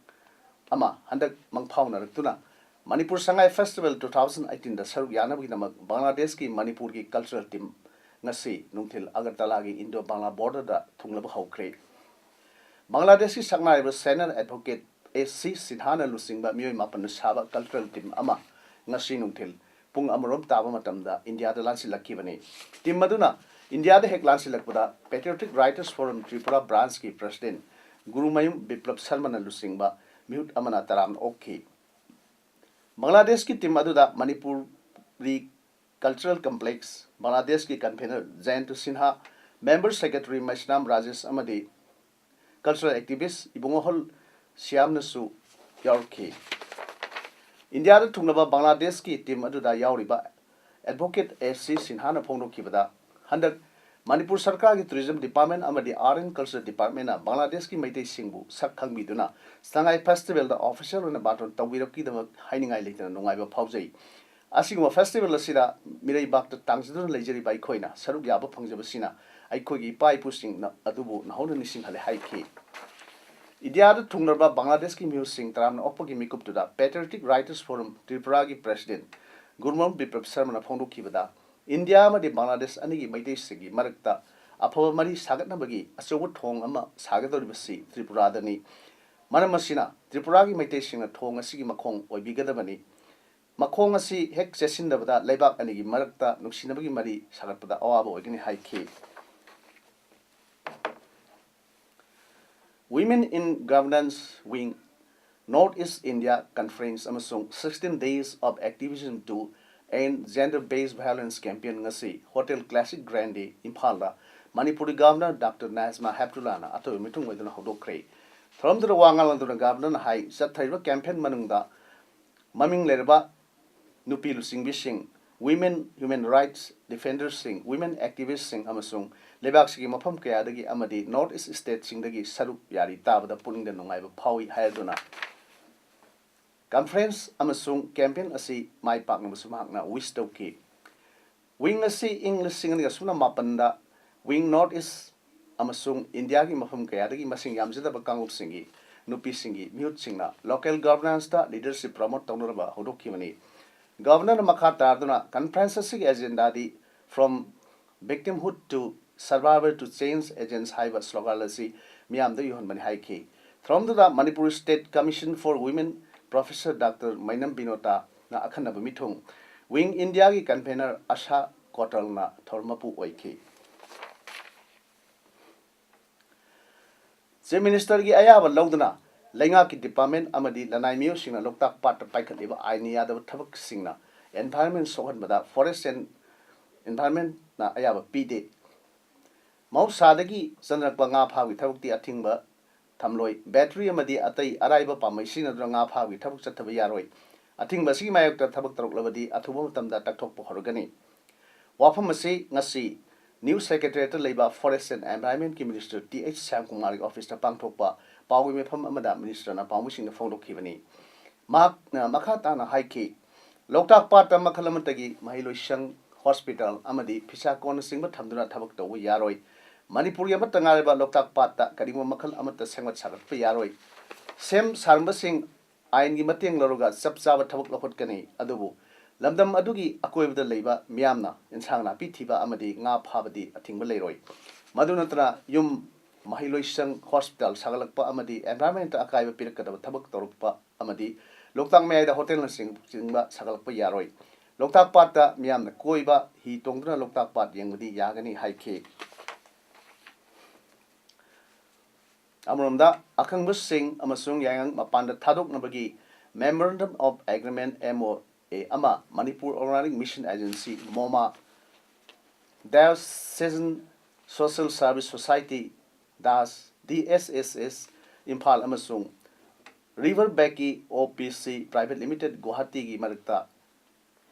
ꯑꯃ ꯍꯟꯗꯛ ꯃꯪꯐꯥꯎꯅꯔꯛꯇꯨꯅ, Manipur Sangai festival two thousand ꯑꯩꯠꯇꯤꯟꯗ ꯁꯔꯨꯛ ꯌꯥꯅꯕꯒꯤꯗꯃꯛ ꯕꯪꯒ꯭ꯂꯥꯗꯦꯁꯀꯤ ꯃꯅꯤꯄꯨꯔꯒꯤ ꯀꯜꯆꯔꯦꯜ ꯇꯤꯝ ꯉꯁꯤ ꯅꯨꯡꯊꯤꯜ ꯑꯒꯔꯇꯂꯥꯒꯤ ꯏꯟꯗꯣ ꯕꯪꯒ꯭ꯂꯥ ꯕꯣꯔꯗꯔꯗ ꯊꯨꯡꯂꯕ ꯍꯧꯈ꯭ꯔꯦ꯫ ꯕꯪꯒ꯭ꯂꯥꯗꯦꯁꯀꯤ ꯁꯛꯅꯥꯏꯔꯕ ꯁꯦꯅꯤꯌꯔ ꯑꯦꯗꯚꯣꯀꯦꯠ ꯑꯦ ꯁꯤ ꯁꯤꯟꯍꯥꯅ ꯂꯨꯆꯤꯡꯕ ꯃꯤꯑꯣꯏ ꯃꯥꯄꯟꯅ ꯁꯥꯕ ꯀꯜꯆꯔꯦꯜ ꯇꯤꯝ ꯑꯃ ꯉꯁꯤ ꯅꯨꯡꯊꯤꯜ ꯄꯨꯡ ꯑꯃꯔꯣꯝ ꯇꯥꯕ ꯃꯇꯝꯗ ꯏꯟꯗꯤꯌꯥꯗ ꯂꯥꯟꯁꯤꯜꯂꯛꯈꯤꯕꯅꯤ꯫ ꯇꯤꯝ ꯑꯗꯨꯅ ꯏꯟꯗꯤꯌꯥꯗ ꯍꯦꯛ ꯂꯥꯟꯁꯤꯜꯂꯛꯄꯗ Patriotic Writers Forum Tripura Branchꯀꯤ President Gurumayum ꯕꯤꯄ꯭ꯂꯕ ꯁꯔꯃꯅ ꯂꯨꯆꯤꯡꯕ ꯃꯤꯍꯨꯠ ꯑꯃꯅ ꯇꯔꯥꯝꯅ ꯑꯣꯛꯈꯤ꯫ ꯕꯪꯒ꯭ꯂꯥꯗꯦꯁꯀꯤ ꯇꯤꯝ ꯑꯗꯨꯗ ꯃꯅꯤꯄꯨꯔꯤ Cultural Complex, ꯕꯪꯒ꯭ꯂꯥꯗꯦꯁꯀꯤ convenor ꯖꯌꯟꯇ ꯁꯤꯟꯍꯥ, member secretary ꯃꯩꯁꯅꯥꯝ ꯔꯥꯖꯦꯁ ꯑꯃꯗꯤ cultural activist ꯏꯕꯨꯡꯉꯣꯍꯜ ꯁ꯭ꯌꯥꯝꯅꯁꯨ ꯌꯥꯎꯔꯛꯈꯤ꯫ ꯏꯟꯗꯤꯌꯥꯗ ꯊꯨꯡꯂꯕ ꯕꯪꯒ꯭ꯂꯥꯗꯦꯁꯀꯤ ꯇꯤꯝ ꯑꯗꯨꯗ ꯌꯥꯎꯔꯤꯕ ꯑꯦꯗꯚꯣꯀꯦꯠ ꯑꯦ ꯁꯤ ꯁꯤꯟꯍꯥꯅ ꯐꯣꯡꯗꯣꯛꯈꯤꯕꯗ, ꯍꯟꯗꯛ ꯃꯅꯤꯄꯨꯔ ꯁꯔꯀꯥꯔꯒꯤ Tourism Department ꯑꯃꯗꯤ Art and Culture Departmentꯅ ꯕꯪꯒ꯭ꯂꯥꯗꯦꯁꯀꯤ ꯃꯩꯇꯩꯁꯤꯡꯕꯨ ꯁꯛ ꯈꯪꯕꯤꯗꯨꯅ ꯁꯉꯥꯏ ꯐꯦꯁꯇꯤꯚꯦꯜꯗ official ꯑꯣꯏꯅ ꯕꯥꯔꯇꯣꯟ ꯇꯧꯕꯤꯔꯛꯈꯤꯗꯃꯛ ꯍꯥꯏꯅꯤꯡꯉꯥꯏ ꯂꯩꯇꯅ ꯅꯨꯡꯉꯥꯏꯕ ꯐꯥꯎꯖꯩ꯫ ꯑꯁꯤꯒꯨꯝꯕ ꯐꯦꯁꯇꯤꯚꯦꯜ ꯑꯁꯤꯗ ꯃꯤꯔꯩꯕꯥꯛꯇ ꯇꯥꯡꯖꯗꯨꯅ ꯂꯩꯖꯔꯤꯕ ꯑꯩꯈꯣꯏꯅ ꯁꯔꯨꯛ ꯌꯥꯕ ꯐꯪꯖꯕꯁꯤꯅ ꯑꯩꯈꯣꯏꯒꯤ ꯏꯄꯥ ꯏꯄꯨꯁꯤꯡꯅ ꯑꯗꯨꯕꯨ ꯅꯧꯍꯧꯅ ꯅꯤꯡꯁꯤꯡꯍꯜꯂꯦ ꯍꯥꯏꯈꯤ꯫ ꯏꯟꯗꯤꯌꯥꯗ ꯊꯨꯡꯂꯔꯕ ꯕꯪꯒ꯭ꯂꯥꯗꯦꯁꯀꯤ ꯃꯤꯍꯨꯠꯁꯤꯡ ꯇꯔꯥꯝꯅ ꯑꯣꯛꯄꯒꯤ ꯃꯤꯀꯨꯞꯇꯨꯗ Patriotic Writers Forum ꯇ꯭ꯔꯤꯄꯨꯔꯥꯒꯤ President ꯒꯨꯔꯃꯝ ꯕꯤꯄ꯭ꯂꯕ ꯁꯔꯃꯅ ꯐꯣꯡꯗꯣꯛꯈꯤꯕꯗ, ꯏꯟꯗꯤꯌꯥ ꯑꯃꯗꯤ ꯕꯪꯒ꯭ꯂꯥꯗꯦꯁ ꯑꯅꯤꯒꯤ ꯃꯩꯇꯩꯁꯤꯡꯒꯤ ꯃꯔꯛꯇ ꯑꯐꯕ ꯃꯔꯤ ꯁꯥꯒꯠꯅꯕꯒꯤ ꯑꯆꯧꯕ ꯊꯣꯡ ꯑꯃ ꯁꯥꯒꯗꯧꯔꯤꯕꯁꯤ ꯇ꯭ꯔꯤꯄꯨꯔꯥꯗꯅꯤ꯫ ꯃꯔꯝ ꯑꯁꯤꯅ ꯇ꯭ꯔꯤꯄꯨꯔꯥꯒꯤ ꯃꯩꯇꯩꯁꯤꯡꯅ ꯊꯣꯡ ꯑꯁꯤꯒꯤ ꯃꯈꯣꯡ ꯑꯣꯏꯕꯤꯒꯗꯕꯅꯤ꯫ ꯃꯈꯣꯡ ꯑꯁꯤ ꯍꯦꯛ ꯆꯦꯠꯁꯤꯟꯗꯕꯗ ꯂꯩꯕꯥꯛ ꯑꯅꯤꯒꯤ ꯃꯔꯛꯇ ꯅꯨꯡꯁꯤꯅꯕꯒꯤ ꯃꯔꯤ ꯁꯥꯒꯠꯄꯗ ꯑꯋꯥꯕ ꯑꯣꯏꯒꯅꯤ ꯍꯥꯏꯈꯤ꯫ Women in Governance Wing North East India Conference ꯑꯃꯁꯨꯡ sixteen Days of Activism to End Gender Based Violence Campaign ꯉꯁꯤ Hotel Classic Grande ꯏꯝꯐꯥꯜꯗ ꯃꯅꯤꯄꯨꯔꯒꯤ Governor ꯗꯥꯛꯇꯔ ꯅꯥꯖꯃꯥ ꯍꯦꯞꯇꯨꯂꯥꯅ ꯑꯊꯣꯏꯕ ꯃꯤꯊꯨꯡ ꯑꯣꯏꯗꯨꯅ ꯍꯧꯗꯣꯛꯈ꯭ꯔꯦ꯫ ꯊꯧꯔꯝꯗꯨꯗ ꯋꯥ ꯉꯥꯡꯂꯗꯨꯅ Governorꯅ ꯍꯥꯏ, ꯆꯠꯊꯔꯤꯕ campaign ꯃꯅꯨꯡꯗ ꯃꯃꯤꯡ ꯂꯩꯔꯕ ꯅꯨꯄꯤ ꯂꯨꯆꯤꯡꯕꯤꯁꯤꯡ, women human rights defenderꯁꯤꯡ, women activistꯁꯤꯡ ꯑꯃꯁꯨꯡ ꯂꯩꯕꯥꯛꯁꯤꯒꯤ ꯃꯐꯝ ꯀꯌꯥꯗꯒꯤ ꯑꯃꯗꯤ North East stateꯁꯤꯡꯗꯒꯤ ꯁꯔꯨꯛ ꯌꯥꯔꯤ ꯇꯥꯕꯗ ꯄꯨꯛꯅꯤꯡꯗ ꯅꯨꯡꯉꯥꯏꯕ ꯐꯥꯎꯏ ꯍꯥꯏꯗꯨꯅ conference ꯑꯃꯁꯨꯡ campaign ꯑꯁꯤ ꯃꯥꯏ ꯄꯥꯛꯅꯕꯁꯨ ꯃꯍꯥꯛꯅ wish ꯇꯧꯈꯤ꯫ Wing ꯑꯁꯤ ꯏꯪ ꯂꯤꯁꯤꯡ ꯑꯅꯤꯒ ꯁꯨꯞꯅ ꯃꯥꯄꯟꯗ Wing North East ꯑꯃꯁꯨꯡ ꯏꯟꯗꯤꯌꯥꯒꯤ ꯃꯐꯝ ꯀꯌꯥꯗꯒꯤ ꯃꯁꯤꯡ ꯌꯥꯝꯖꯗꯕ ꯀꯥꯡꯂꯨꯞꯁꯤꯡꯒꯤ ꯅꯨꯄꯤꯁꯤꯡꯒꯤ ꯃꯤꯍꯨꯠꯁꯤꯡꯅ local governance ꯇ leadership promote ꯇꯧꯅꯅꯕ ꯍꯧꯗꯣꯛꯈꯤꯕꯅꯤ꯫ Governor ꯅ ꯃꯈꯥ ꯇꯥꯗꯨꯅ conference ꯑꯁꯤꯒꯤ agenda D "From victimhood to survivor to change agents" ꯍꯥꯏꯕ slogan ꯑꯁꯤ ꯃꯤꯌꯥꯝꯗ ꯌꯧꯍꯟꯕꯅꯤ ꯍꯥꯏꯈꯤ꯫ ꯊꯧꯔꯝꯗꯨꯗ Manipur State Commission for Women Professor Doctor ꯃꯩꯅꯝ ꯕꯤꯅꯣꯇꯥꯅ ꯑꯈꯟꯅꯕ ꯃꯤꯊꯨꯡ, Wing India ꯒꯤ convener ꯑꯁꯥ ꯀꯣꯇꯜꯅ ꯊꯧꯔꯝ ꯃꯄꯨ ꯑꯣꯏꯈꯤ꯫ Chief Minister ꯒꯤ ꯑꯌꯥꯕ ꯂꯧꯗꯨꯅ ꯂꯩꯉꯥꯛꯀꯤ department ꯑꯃꯗꯤ ꯂꯅꯥꯏ ꯃꯤꯑꯣꯏꯁꯤꯡꯅ ꯂꯣꯛꯇꯥꯛ ꯄꯥꯠꯇ ꯄꯥꯏꯈꯠꯂꯤꯕ ꯑꯥꯏꯟ ꯌꯥꯗꯕ ꯊꯕꯛꯁꯤꯡꯅ environment ꯁꯣꯛꯍꯟꯕꯗ Forest and Environment ꯅ ꯑꯌꯥꯕ ꯄꯤꯗꯦ꯫ ꯃꯍꯧꯁꯥꯗꯒꯤ ꯆꯠꯅꯔꯛꯄ ꯉꯥ ꯐꯥꯕꯒꯤ ꯊꯕꯛꯇꯤ ꯑꯊꯤꯡꯕ ꯊꯝꯂꯣꯏ꯫ Battery ꯑꯃꯗꯤ ꯑꯇꯩ ꯑꯔꯥꯏꯕ ꯄꯥꯝꯕꯩ ꯁꯤꯖꯤꯟꯅꯗꯨꯅ ꯉꯥ ꯐꯥꯕꯒꯤ ꯊꯕꯛ ꯆꯠꯊꯕ ꯌꯥꯔꯣꯏ꯫ ꯑꯊꯤꯡꯕ ꯑꯁꯤꯒꯤ ꯃꯥꯌꯣꯛꯇ ꯊꯕꯛ ꯇꯧꯔꯛꯂꯕꯗꯤ ꯑꯊꯨꯕ ꯃꯇꯝꯗ ꯇꯛꯊꯣꯛꯄ ꯍꯧꯔꯒꯅꯤ꯫ ꯋꯥꯐꯝ ꯑꯁꯤ ꯉꯁꯤ New Secretariat ꯇ ꯂꯩꯕ Forest and Environment ꯀꯤ Minister ꯇꯤ ꯑꯩꯆ ꯁ꯭ꯌꯥꯝꯀꯨꯃꯥꯔꯒꯤ office ꯇ ꯄꯥꯡꯊꯣꯛꯄ ꯄꯥꯎꯒꯤ ꯃꯤꯐꯝ ꯑꯃꯗ Minister ꯅ ꯄꯥꯎꯃꯤꯁꯤꯡꯗ ꯐꯣꯡꯗꯣꯛꯈꯤꯕꯅꯤ꯫ ꯃꯍꯥꯛꯅ ꯃꯈꯥ ꯇꯥꯅ ꯍꯥꯏꯈꯤ, ꯂꯣꯛꯇꯥꯛ ꯄꯥꯠꯇ ꯃꯈꯜ ꯑꯃꯠꯇꯒꯤ ꯃꯍꯩꯂꯣꯏꯁꯪ, hospital ꯑꯃꯗꯤ ꯐꯤꯁꯥ ꯀꯣꯟꯅꯆꯤꯡꯕ ꯊꯝꯗꯨꯅ ꯊꯕꯛ ꯇꯧꯕ ꯌꯥꯔꯣꯏ꯫ ꯃꯅꯤꯄꯨꯔꯒꯤ ꯑꯃꯠꯇ ꯉꯥꯏꯔꯕ ꯂꯣꯛꯇꯥꯛ ꯄꯥꯠꯇ ꯀꯔꯤꯒꯨꯝꯕ ꯃꯈꯜ ꯑꯃꯠꯇ ꯁꯦꯝꯒꯠ ꯁꯥꯒꯠꯄ ꯌꯥꯔꯣꯏ꯫ ꯁꯦꯝ ꯁꯥꯔꯝꯕꯁꯤꯡ ꯑꯥꯏꯟꯒꯤ ꯃꯇꯦꯡ ꯂꯧꯔꯒ ꯆꯞ ꯆꯥꯕ ꯊꯕꯛ ꯂꯧꯈꯠꯀꯅꯤ, ꯑꯗꯨꯕꯨ ꯂꯝꯗꯝ ꯑꯗꯨꯒꯤ ꯑꯀꯣꯏꯕꯗ ꯂꯩꯕ ꯃꯤꯌꯥꯝꯅ ꯏꯟꯁꯥꯡ ꯅꯥꯄꯤ ꯊꯤꯕ ꯑꯃꯗꯤ ꯉꯥ ꯐꯥꯕꯗꯤ ꯑꯊꯤꯡꯕ ꯂꯩꯔꯣꯏ꯫ ꯃꯗꯨ ꯅꯠꯇꯅ ꯌꯨꯝ, ꯃꯍꯩꯂꯣꯏꯁꯪ, hospital ꯁꯥꯒꯠꯂꯛꯄ ꯑꯃꯗꯤ environment ꯇ ꯑꯀꯥꯏꯕ ꯄꯤꯔꯛꯀꯗꯕ ꯊꯕꯛ ꯇꯧꯔꯛꯄ ꯑꯃꯗꯤ ꯂꯣꯛꯇꯥꯛ ꯃꯌꯥꯏꯗ hotel ꯅꯆꯤꯡꯕ ꯁꯥꯒꯠꯂꯛꯄ ꯌꯥꯔꯣꯏ꯫ ꯂꯣꯛꯇꯥꯛ ꯄꯥꯠꯇ ꯃꯤꯌꯥꯝꯅ ꯀꯣꯏꯕ, ꯍꯤ ꯇꯣꯡꯗꯨꯅ ꯂꯣꯛꯇꯥꯛ ꯄꯥꯠ ꯌꯦꯡꯕꯗꯤ ꯌꯥꯒꯅꯤ ꯍꯥꯏꯈꯤ꯫ ꯑꯃꯔꯣꯝꯗ, ꯑꯈꯪꯕꯁꯤꯡ ꯑꯃꯁꯨꯡ ꯌꯥꯏꯉꯪ ꯃꯄꯥꯟꯗ ꯊꯥꯗꯣꯛꯅꯕꯒꯤ Memorandum of Agreement, M O A, ꯑꯃ Manipur Organic Mission Agency, ꯃꯣꯃꯥ, Diocesan Social Service Society, DAS, D S S S, Imphal ꯑꯃꯁꯨꯡ River Valley O P C Private Limited, ꯒꯨꯋꯥꯍꯥꯇꯤꯒꯤ ꯃꯔꯛꯇ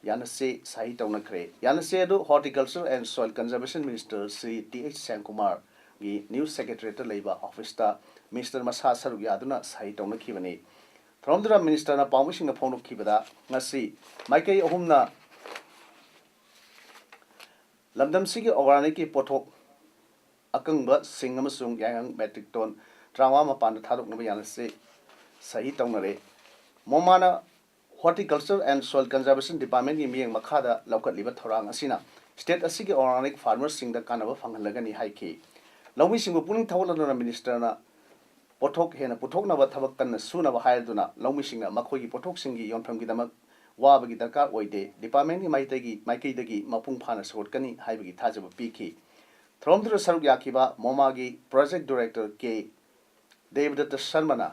ꯌꯥꯅꯆꯦ ꯁꯍꯤ ꯇꯧꯅꯈ꯭ꯔꯦ꯫ ꯌꯥꯅꯆꯦ ꯑꯗꯨ Horticulture and Soil Conservation Minister Shri T H ꯁ꯭ꯌꯥꯝꯀꯨꯃꯥꯔꯒꯤ New Secretariat ꯇ ꯂꯩꯕ office ꯇ Minister ꯃꯁꯥ ꯁꯔꯨꯛ ꯌꯥꯗꯨꯅ ꯁꯍꯤ ꯇꯧꯅꯈꯤꯕꯅꯤ꯫ ꯊꯧꯔꯝꯗꯨꯗ Minister ꯅ ꯄꯥꯎꯃꯤꯁꯤꯡꯗ ꯐꯣꯡꯗꯣꯛꯈꯤꯕꯗ, ꯉꯁꯤ ꯃꯥꯏꯀꯩ ꯑꯍꯨꯝꯅ ꯂꯝꯗꯝꯁꯤꯒꯤ organic ꯀꯤ ꯄꯣꯠꯊꯣꯛ ꯑꯀꯪꯕ ꯁꯤꯡ ꯑꯃꯁꯨꯡ ꯌꯥꯏꯉꯪ metric ton ꯇꯔꯥꯃꯉꯥ ꯃꯄꯥꯟꯗ ꯊꯥꯗꯣꯛꯅꯕ ꯌꯥꯅꯁꯦ ꯁꯍꯤ ꯇꯧꯅꯔꯦ꯫ ꯃꯣꯃꯥꯅ Horticulture and Soil Conservation Departmentꯀꯤ ꯃꯤꯠꯌꯦꯡ ꯃꯈꯥꯗ ꯂꯧꯈꯠꯂꯤꯕ ꯊꯧꯔꯥꯡ ꯑꯁꯤꯅ state ꯑꯁꯤꯒꯤ organic farmerꯁꯤꯡꯗ ꯀꯥꯟꯅꯕ ꯐꯪꯍꯜꯂꯒꯅꯤ ꯍꯥꯏꯈꯤ꯫ ꯂꯧꯃꯤꯁꯤꯡꯕꯨ ꯄꯨꯛꯅꯤꯡ ꯊꯧꯒꯠꯂꯗꯨꯅ ministerꯅ ꯄꯣꯠꯊꯣꯛ ꯍꯦꯟꯅ ꯄꯨꯊꯣꯛꯅꯕ ꯊꯕꯛ ꯀꯟꯅ ꯁꯨꯅꯕ ꯍꯥꯏꯔꯗꯨꯅ ꯂꯧꯃꯤꯁꯤꯡꯅ ꯃꯈꯣꯏꯒꯤ ꯄꯣꯠꯊꯣꯛꯁꯤꯡꯒꯤ ꯌꯣꯟꯐꯝꯒꯤꯗꯃꯛ ꯋꯥꯕꯒꯤ ꯗꯔꯀꯥꯔ ꯑꯣꯏꯗꯦ, departmentꯀꯤ ꯃꯥꯏꯀꯩꯒꯤ, ꯃꯥꯏꯀꯩꯗꯒꯤ ꯃꯄꯨꯡ ꯐꯥꯅ ꯁꯧꯒꯠꯀꯅꯤ ꯍꯥꯏꯕꯒꯤ ꯊꯥꯖꯕ ꯄꯤꯈꯤ꯫ ꯊꯧꯔꯝꯗꯨꯗ ꯁꯔꯨꯛ ꯌꯥꯈꯤꯕ ꯃꯣꯃꯥꯒꯤ project director ꯀꯦ ꯗꯦꯕꯗꯠꯇ ꯁꯔꯃꯅ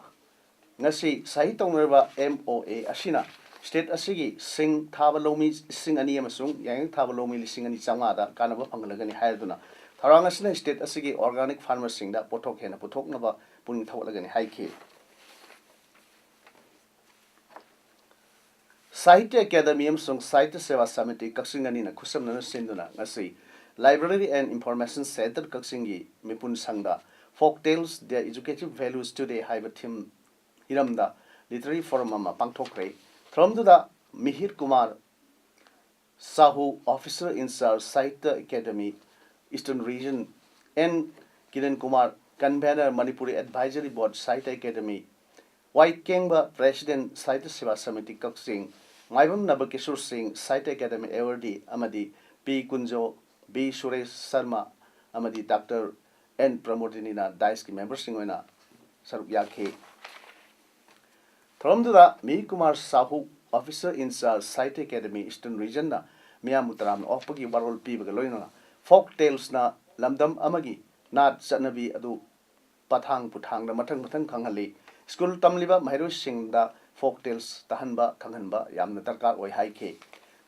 ꯉꯁꯤ ꯁꯍꯤ ꯇꯧꯅꯔꯤꯕ MOA ꯑꯁꯤꯅ state ꯑꯁꯤꯒꯤ ꯁꯤꯡ ꯊꯥꯕ ꯂꯧꯃꯤ ꯂꯤꯁꯤꯡ ꯑꯅꯤ ꯑꯃꯁꯨꯡ ꯌꯥꯏꯉꯪ ꯊꯥꯕ ꯂꯧꯃꯤ ꯂꯤꯁꯤꯡ ꯑꯅꯤ ꯆꯥꯝꯃꯉꯥꯗ ꯀꯥꯟꯅꯕ ꯐꯪꯍꯜꯂꯒꯅꯤ ꯍꯥꯏꯔꯗꯨꯅ ꯊꯧꯔꯥꯡ ꯑꯁꯤꯅ state ꯑꯁꯤꯒꯤ organic farmerꯁꯤꯡꯗ ꯄꯣꯠꯊꯣꯛ ꯍꯦꯟꯅ ꯄꯨꯊꯣꯛꯅꯕ ꯄꯨꯛꯅꯤꯡ ꯊꯧꯒꯠꯂꯒꯅꯤ ꯍꯥꯏꯈꯤ꯫ ꯁꯥꯍꯤꯇ꯭ꯌ ꯑꯦꯀꯥꯗꯦꯃꯤ ꯑꯃꯁꯨꯡ ꯁꯥꯍꯤꯇ꯭ꯌ ꯁꯦꯕꯥ ꯁꯃꯤꯇꯤ ꯀꯛꯆꯤꯡ ꯑꯅꯤꯅ ꯈꯨꯠꯁꯝꯅꯅ ꯁꯤꯟꯗꯨꯅ ꯉꯁꯤ Library and Information Center ꯀꯛꯆꯤꯡꯒꯤ ꯃꯤꯄꯨꯟ ꯁꯪꯗ Folk Tales, Their Educative Values Today ꯍꯥꯏꯕ theme ꯍꯤꯔꯝꯗ literary forum ꯑꯃ ꯄꯥꯡꯊꯣꯛꯈ꯭ꯔꯦ꯫ ꯊꯧꯔꯝꯗꯨꯗ ꯃꯤꯍꯤꯔ Kumar Shahu, officer in charge, Sahitya Academy, Eastern Region, N Kiran Kumar, convener, Manipuri Advisory Board, Sahitya Academy, Y ꯀꯦꯡꯕ, president, ꯁꯥꯍꯤꯇ꯭ꯌ ꯁꯦꯕꯥ ꯁꯃꯤꯇꯤ ꯀꯛꯆꯤꯡ, ꯃꯥꯏꯕꯝ ꯅꯕꯀꯤꯁꯣꯔ ꯁꯤꯡ, Sahitya Academy awardee, ꯑꯃꯗꯤ ꯄꯤ ꯀꯨꯟꯖꯣ, ꯕꯤ ꯁꯨꯔꯦꯁ ꯁꯔꯃ ꯑꯃꯗꯤ ꯗꯥꯛꯇꯔ ꯑꯦꯟ ꯄ꯭ꯔꯃꯣꯗꯤꯅꯤꯅ daisꯀꯤ memberꯁꯤꯡ ꯑꯣꯏꯅ ꯁꯔꯨꯛ ꯌꯥꯈꯤ꯫ ꯊꯧꯔꯝꯗꯨꯗ ꯃꯤꯍꯤꯔ Kumar Shahu, officer in charge, Sahitya Academy, Eastern Regionꯅ ꯃꯤꯌꯥꯝꯕꯨ ꯇꯔꯥꯝꯅ ꯑꯣꯛꯄꯒꯤ ꯋꯥꯔꯣꯜ ꯄꯤꯕꯒ ꯂꯣꯏꯅꯅ Folk Talesꯅ ꯂꯝꯗꯝ ꯑꯃꯒꯤ ꯅꯥꯠ ꯆꯠꯅꯕꯤ ꯑꯗꯨ ꯄꯊꯥꯡ ꯄꯨꯊꯥꯡꯗ ꯃꯊꯪ ꯃꯊꯪ ꯈꯪꯍꯜꯂꯤ꯫ ꯁ꯭ꯀꯨꯜ ꯇꯝꯂꯤꯕ ꯃꯍꯩꯔꯣꯏꯁꯤꯡꯗ Folk Tales ꯇꯥꯍꯟꯕ ꯈꯪꯍꯟꯕ ꯌꯥꯝꯅ ꯗꯔꯀꯥꯔ ꯑꯣꯏ ꯍꯥꯏꯈꯤ꯫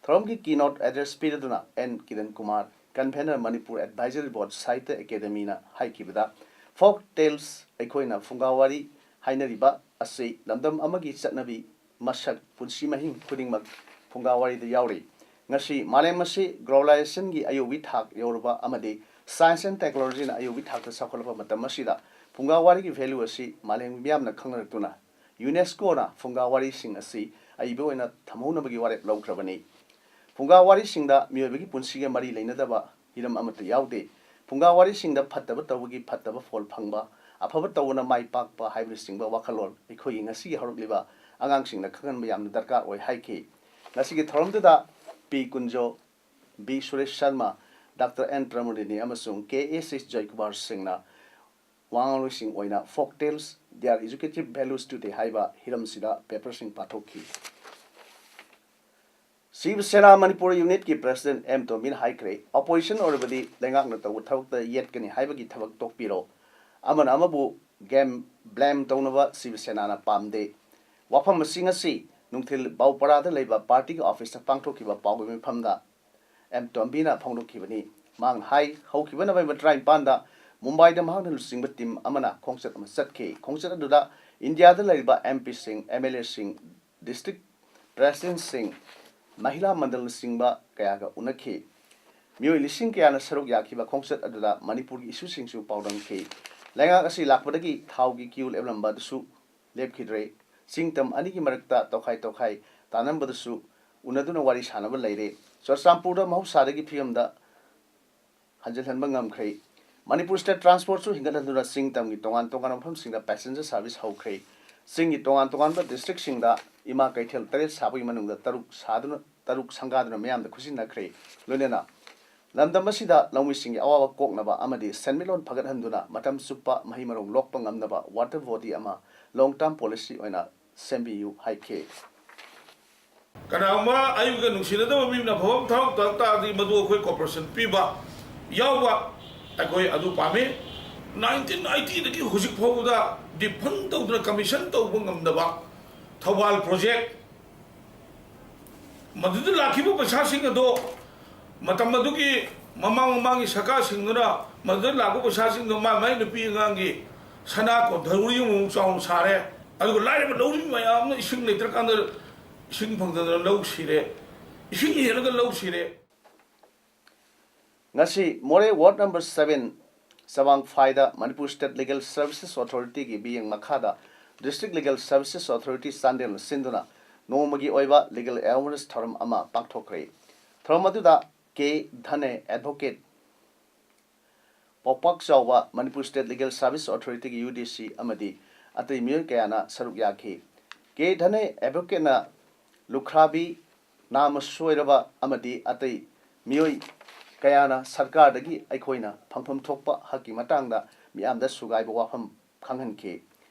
ꯊꯧꯔꯝꯒꯤ keynote address ꯄꯤꯔꯗꯨꯅ N Kiran Kumar, convener, Manipur Advisory Board, Sahitya Academyꯅ ꯍꯥꯏꯈꯤꯕꯗ, Folk Tales, ꯑꯩꯈꯣꯏꯅ ꯐꯨꯡꯒꯥ ꯋꯥꯔꯤ ꯍꯥꯏꯅꯔꯤꯕ ꯑꯁꯤ ꯂꯝꯗꯝ ꯑꯃꯒꯤ ꯆꯠꯅꯕꯤ, ꯃꯁꯛ, ꯄꯨꯟꯁꯤ ꯃꯍꯤꯡ ꯈꯨꯗꯤꯡꯃꯛ ꯐꯨꯡꯒꯥ ꯋꯥꯔꯤꯗ ꯌꯥꯎꯔꯤ꯫ ꯉꯁꯤ ꯃꯥꯂꯦꯝ ꯑꯁꯤ globalizationꯒꯤ ꯑꯌꯨꯕꯤ ꯊꯥꯛ ꯌꯧꯔꯕ ꯑꯃꯗꯤ science and technologyꯅ ꯑꯌꯨꯕꯤ ꯊꯥꯛꯇ ꯆꯥꯎꯈꯠꯂꯛꯄ ꯃꯇꯝ ꯑꯁꯤꯗ ꯐꯨꯡꯒꯥ ꯋꯥꯔꯤꯒꯤ value ꯑꯁꯤ ꯃꯥꯂꯦꯝꯒꯤ ꯃꯤꯌꯥꯝꯅ ꯈꯪꯅꯔꯛꯇꯨꯅ UNESCOꯅ ꯐꯨꯡꯒꯥ ꯋꯥꯔꯤꯁꯤꯡ ꯑꯁꯤ ꯑꯏꯕ ꯑꯣꯏꯅ ꯊꯝꯍꯧꯅꯕꯒꯤ ꯋꯥꯔꯦꯞ ꯂꯧꯈ꯭ꯔꯕꯅꯤ꯫ ꯐꯨꯡꯒꯥ ꯋꯥꯔꯤꯁꯤꯡꯗ ꯃꯤꯑꯣꯏꯕꯒꯤ ꯄꯨꯟꯁꯤꯒ ꯃꯔꯤ ꯂꯩꯅꯗꯕ ꯍꯤꯔꯝ ꯑꯃꯠꯇ ꯌꯥꯎꯗꯦ꯫ ꯐꯨꯡꯒꯥ ꯋꯥꯔꯤꯁꯤꯡꯗ ꯐꯠꯇꯕ ꯇꯧꯕꯒꯤ ꯐꯠꯇꯕ ꯐꯣꯜ ꯐꯪꯕ, ꯑꯐꯕ ꯇꯧꯕꯅ ꯃꯥꯏ ꯄꯥꯛꯄ ꯍꯥꯏꯕꯅꯆꯤꯡꯕ ꯋꯥꯈꯜꯂꯣꯟ ꯑꯩꯈꯣꯏꯒꯤ ꯉꯁꯤꯒꯤ ꯍꯧꯔꯛꯂꯤꯕ ꯑꯉꯥꯡꯁꯤꯡꯅ ꯈꯪꯍꯟꯕ ꯌꯥꯝꯅ ꯗꯔꯀꯥꯔ ꯑꯣꯏ ꯍꯥꯏꯈꯤ꯫ ꯉꯁꯤꯒꯤ ꯊꯧꯔꯝꯗꯨꯗ P Kunjo, B Suresh Sharma, doctor N ꯄ꯭ꯔꯃꯣꯗꯤꯅꯤ ꯑꯃꯁꯨꯡ ꯀꯦ ꯑꯦꯁ ꯑꯦꯁ ꯖꯣꯏꯀꯨꯃꯥꯔ ꯁꯤꯡꯅ ꯋꯥ ꯉꯥꯡꯂꯣꯏꯁꯤꯡ ꯑꯣꯏꯅ Folk Tales, Their Educative Values Today ꯍꯥꯏꯕ ꯍꯤꯔꯝꯁꯤꯗ ꯄꯦꯄꯔꯁꯤꯡ ꯄꯥꯊꯣꯛꯈꯤ꯫ ꯁꯤꯕ ꯁꯦꯅꯥ ꯃꯅꯤꯄꯨꯔ ꯌꯨꯅꯤꯠꯀꯤ ꯄ꯭ꯔꯦꯁꯤꯗꯦꯟꯠ ꯑꯦꯝ ꯇꯣꯝꯕꯤꯅ ꯍꯥꯏꯈ꯭ꯔꯦ, ꯑꯣꯄꯣꯖꯤꯁꯟ ꯑꯣꯏꯔꯕꯗꯤ ꯂꯩꯉꯥꯛꯅ ꯇꯧꯕ ꯊꯕꯛꯇ ꯌꯦꯠꯀꯅꯤ ꯍꯥꯏꯕꯒꯤ ꯊꯕꯛ ꯇꯣꯛꯄꯤꯔꯣ꯫ ꯑꯃꯅ ꯑꯃꯕꯨ ꯒꯦꯝ ꯕ꯭ꯂꯦꯝ ꯇꯧꯅꯕ ꯁꯤꯕ ꯁꯦꯅꯥꯅ ꯄꯥꯝꯗꯦ꯫ ꯋꯥꯐꯝꯁꯤꯡ ꯑꯁꯤ ꯅꯨꯡꯊꯤꯜ ꯕꯥꯎꯄꯔꯥꯗ ꯂꯩꯕ ꯄꯥꯔꯇꯤꯒꯤ ꯑꯣꯐꯤꯁꯇ ꯄꯥꯡꯊꯣꯛꯈꯤꯕ ꯄꯥꯎꯒꯤ ꯃꯤꯐꯝꯗ ꯑꯦꯝ ꯇꯣꯝꯕꯤꯅ ꯐꯣꯡꯗꯣꯛꯈꯤꯕꯅꯤ꯫ ꯃꯍꯥꯛꯅ ꯍꯥꯏ, ꯍꯧꯈꯤꯕ ꯅꯕꯦꯝꯕꯔ ꯇꯔꯥꯅꯤꯄꯥꯟꯗ ꯃꯨꯝꯕꯥꯏꯗ ꯃꯍꯥꯛꯅ ꯂꯨꯆꯤꯡꯕ ꯇꯤꯝ ꯑꯃꯅ ꯈꯣꯡꯆꯠ ꯑꯃ ꯆꯠꯈꯤ꯫ ꯈꯣꯡꯆꯠ ꯑꯗꯨꯗ ꯏꯟꯗꯤꯌꯥꯗ ꯂꯩꯔꯤꯕ ꯑꯦꯝ ꯄꯤꯁꯤꯡ, ꯑꯦꯝ ꯑꯦꯜ ꯑꯦꯁꯤꯡ, ꯗꯤꯁꯇ꯭ꯔꯤꯛ ꯄ꯭ꯔꯦꯁꯤꯗꯦꯟꯠꯁꯤꯡ, ꯃꯍꯤꯂꯥ ꯃꯟꯗꯜꯅꯆꯤꯡꯕ ꯀꯌꯥꯒ ꯎꯅꯈꯤ꯫ ꯃꯤꯑꯣꯏ ꯂꯤꯁꯤꯡ ꯀꯌꯥꯅ ꯁꯔꯨꯛ ꯌꯥꯈꯤꯕ ꯈꯣꯡꯆꯠ ꯑꯗꯨꯗ ꯃꯅꯤꯄꯨꯔꯒꯤ ꯏꯁꯨꯁꯤꯡꯁꯨ ꯄꯥꯎꯗꯝꯈꯤ꯫ ꯂꯩꯉꯥꯛ ꯑꯁꯤ ꯂꯥꯛꯄꯗꯒꯤ ꯊꯥꯎꯒꯤ ꯀ꯭ꯌꯨ ꯂꯦꯞꯂꯝꯕ ꯑꯗꯨꯁꯨ ꯂꯦꯞꯈꯤꯗ꯭ꯔꯦ꯫ ꯆꯤꯡ ꯇꯝ ꯑꯅꯤꯒꯤ ꯃꯔꯛꯇ ꯇꯣꯈꯥꯏ ꯇꯣꯈꯥꯏ ꯇꯥꯅꯔꯝꯕꯗꯨꯁꯨ ꯎꯅꯗꯨꯅ ꯋꯥꯔꯤ ꯁꯥꯅꯕ ꯂꯩꯔꯦ꯫ ꯆꯨꯔꯆꯥꯟꯄꯨꯔꯗ ꯃꯍꯧꯁꯥꯗꯒꯤ ꯐꯤꯕꯝꯗ ꯍꯟꯖꯤꯜꯍꯟꯕ ꯉꯝꯈ꯭ꯔꯦ꯫ ꯃꯅꯤꯄꯨꯔ ꯁ꯭ꯇꯦꯠ ꯇ꯭ꯔꯥꯟꯁꯄꯣꯔꯠꯁꯨ ꯍꯤꯡꯒꯠꯍꯟꯗꯨꯅ ꯆꯤꯡ ꯇꯝꯒꯤ ꯇꯣꯉꯥꯟ ꯇꯣꯉꯥꯟꯕ ꯃꯐꯝꯁꯤꯡꯗ ꯄꯦꯁꯦꯟꯖꯔ ꯁꯥꯔꯚꯤꯁ ꯍꯧꯈ꯭ꯔꯦ꯫ ꯆꯤꯡꯒꯤ ꯇꯣꯉꯥꯟ ꯇꯣꯉꯥꯟꯕ ꯗꯤꯁꯇ꯭ꯔꯤꯛꯁꯤꯡꯗ ꯏꯃꯥ ꯀꯩꯊꯦꯜ ꯇꯔꯦꯠ ꯁꯥꯕꯒꯤ ꯃꯅꯨꯡꯗ ꯇꯔꯨꯛ ꯁꯥꯗꯨꯅ, ꯇꯔꯨꯛ ꯁꯪꯒꯥꯗꯨꯅ ꯃꯤꯌꯥꯝꯗ ꯈꯨꯠꯁꯤꯟꯅꯈ꯭ꯔꯦ꯫ ꯂꯣꯏꯅꯅ ꯂꯝꯗꯝ ꯑꯁꯤꯗ ꯂꯧꯃꯤꯁꯤꯡꯒꯤ ꯑꯋꯥꯕ ꯀꯣꯛꯅꯕ ꯑꯃꯗꯤ ꯁꯦꯟꯃꯤꯠꯂꯣꯟ ꯐꯒꯠꯍꯟꯗꯨꯅ ꯃꯇꯝ ꯆꯨꯞꯄ ꯃꯍꯩ ꯃꯔꯣꯡ ꯂꯣꯛꯄ ꯉꯝꯅꯕ ꯋꯥꯇꯔ ꯕꯣꯗꯤ ꯑꯃ ꯂꯣꯡ ꯇꯔꯝ ꯄꯣꯂꯤꯁꯤ ꯑꯣꯏꯅ ꯁꯦꯝꯕꯤꯌꯨ ꯍꯥꯏꯈꯤ꯫ ꯀꯅꯥꯒꯨꯝꯕ ꯑꯩꯒ ꯅꯨꯡꯁꯤꯅꯗꯕ ꯃꯤ ꯑꯃꯅ ꯑꯐꯕ ꯑꯃ ꯊꯕꯛ ꯇꯧꯔꯛ ꯇꯥꯔꯗꯤ ꯃꯗꯨ ꯑꯩꯈꯣꯏ ꯀꯣꯔꯄꯣꯔꯦꯁꯟ ꯄꯤꯕ ꯌꯥꯎꯕ ꯑꯩꯈꯣꯏ ꯑꯗꯨ ꯄꯥꯝꯃꯤ꯫ ꯅꯥꯏꯟꯇꯤꯟ ꯑꯩꯠꯇꯤꯗꯒꯤ ꯍꯧꯖꯤꯛ ꯐꯥꯎꯕꯗ ꯗꯤꯐꯟ ꯇꯧꯗꯅ ꯀꯃꯤꯁꯟ ꯇꯧꯕ ꯉꯝꯗꯕ ꯊꯧꯕꯥꯜ ꯄ꯭ꯔꯣꯖꯦꯛ, ꯃꯗꯨꯗ ꯂꯥꯛꯈꯤꯕ ꯄꯩꯁꯥꯁꯤꯡ ꯑꯗꯣ ꯃꯇꯝ ꯑꯗꯨꯒꯤ ꯃꯃꯥꯡ ꯃꯃꯥꯡꯒꯤ ꯁꯔꯀꯥꯔꯁꯤꯡꯗꯨꯅ ꯃꯗꯨꯗ ꯂꯥꯛꯄ ꯄꯩꯁꯥꯁꯤꯡꯗꯣ ꯃꯥꯏ ꯃꯥꯏ ꯅꯨꯄꯤ ꯑꯉꯥꯡꯒꯤ ꯁꯅꯥ ꯀꯣꯟ ꯙꯧꯔꯤ ꯑꯃꯃꯨꯛ ꯆꯥꯎꯅ ꯁꯥꯔꯦ꯫ ꯑꯗꯨꯒ ꯂꯥꯏꯔꯕ ꯂꯧꯃꯤ ꯃꯌꯥꯝ ꯑꯃ ꯏꯁꯤꯡ ꯂꯩꯇ꯭ꯔꯀꯥꯟꯗ ꯏꯁꯤꯡ ꯐꯪꯗꯗꯅ ꯂꯧ ꯁꯤꯔꯦ, ꯏꯁꯤꯡ ꯍꯦꯜꯂꯒ ꯂꯧ ꯁꯤꯔꯦ꯫ ꯉꯁꯤ ꯃꯣꯔꯦ ꯋꯥꯔꯗ ꯅꯝꯕꯔ ꯁꯚꯦꯟ ꯆꯕꯥꯡꯐꯥꯏꯗ ꯃꯅꯤꯄꯨꯔ ꯁ꯭ꯇꯦꯠ ꯂꯤꯒꯦꯜ ꯁꯔꯚꯤꯁꯦꯁ ꯑꯣꯊꯣꯔꯤꯇꯤꯒꯤ ꯃꯤꯠꯌꯦꯡ ꯃꯈꯥꯗ ꯗꯤꯁꯇ꯭ꯔꯤꯛ ꯂꯤꯒꯦꯜ ꯁꯔꯚꯤꯁꯦꯁ ꯑꯣꯊꯣꯔꯤꯇꯤ ꯆꯥꯟꯗꯦꯜꯅ ꯁꯤꯟꯗꯨꯅ ꯅꯣꯡꯃꯒꯤ ꯑꯣꯏꯕ ꯂꯤꯒꯦꯜ ꯑꯦꯋꯦꯔꯅꯦꯁ ꯊꯧꯔꯝ ꯑꯃ ꯄꯥꯡꯊꯣꯛꯈ꯭ꯔꯦ꯫ ꯊꯧꯔꯝ ꯑꯗꯨꯗ ꯀꯦ ꯙꯅꯦ, ꯑꯦꯗꯚꯣꯀꯦꯠ, ꯄꯥꯎꯄꯥꯛ ꯆꯥꯎꯕ ꯃꯅꯤꯄꯨꯔ ꯁ꯭ꯇꯦꯠ ꯂꯤꯒꯦꯜ ꯁꯥꯔꯚꯤꯁ ꯑꯣꯊꯣꯔꯤꯇꯤꯒꯤ, ꯌꯨ ꯗꯤ ꯁꯤ, ꯑꯃꯗꯤ ꯑꯇꯩ ꯃꯤꯑꯣꯏ ꯀꯌꯥꯅ ꯁꯔꯨꯛ ꯌꯥꯈꯤ꯫ ꯀꯦ ꯙꯅꯦ ꯑꯦꯗꯚꯣꯀꯦꯠꯅ ꯂꯨꯈ꯭ꯔꯥꯕꯤ ꯅꯥꯃ ꯁꯣꯏꯔꯕ ꯑꯃꯗꯤ ꯑꯇꯩ ꯃꯤꯑꯣꯏ ꯀꯌꯥꯅ ꯁꯔꯀꯥꯔꯗꯒꯤ ꯑꯩꯈꯣꯏꯅ ꯐꯪꯐꯝ ꯊꯣꯛꯄ ꯍꯛꯀꯤ ꯃꯇꯥꯡꯗ ꯃꯤꯌꯥꯝꯗ ꯁꯨꯒꯥꯏꯕ ꯋꯥꯐꯝ ꯈꯪꯍꯟꯈꯤ꯫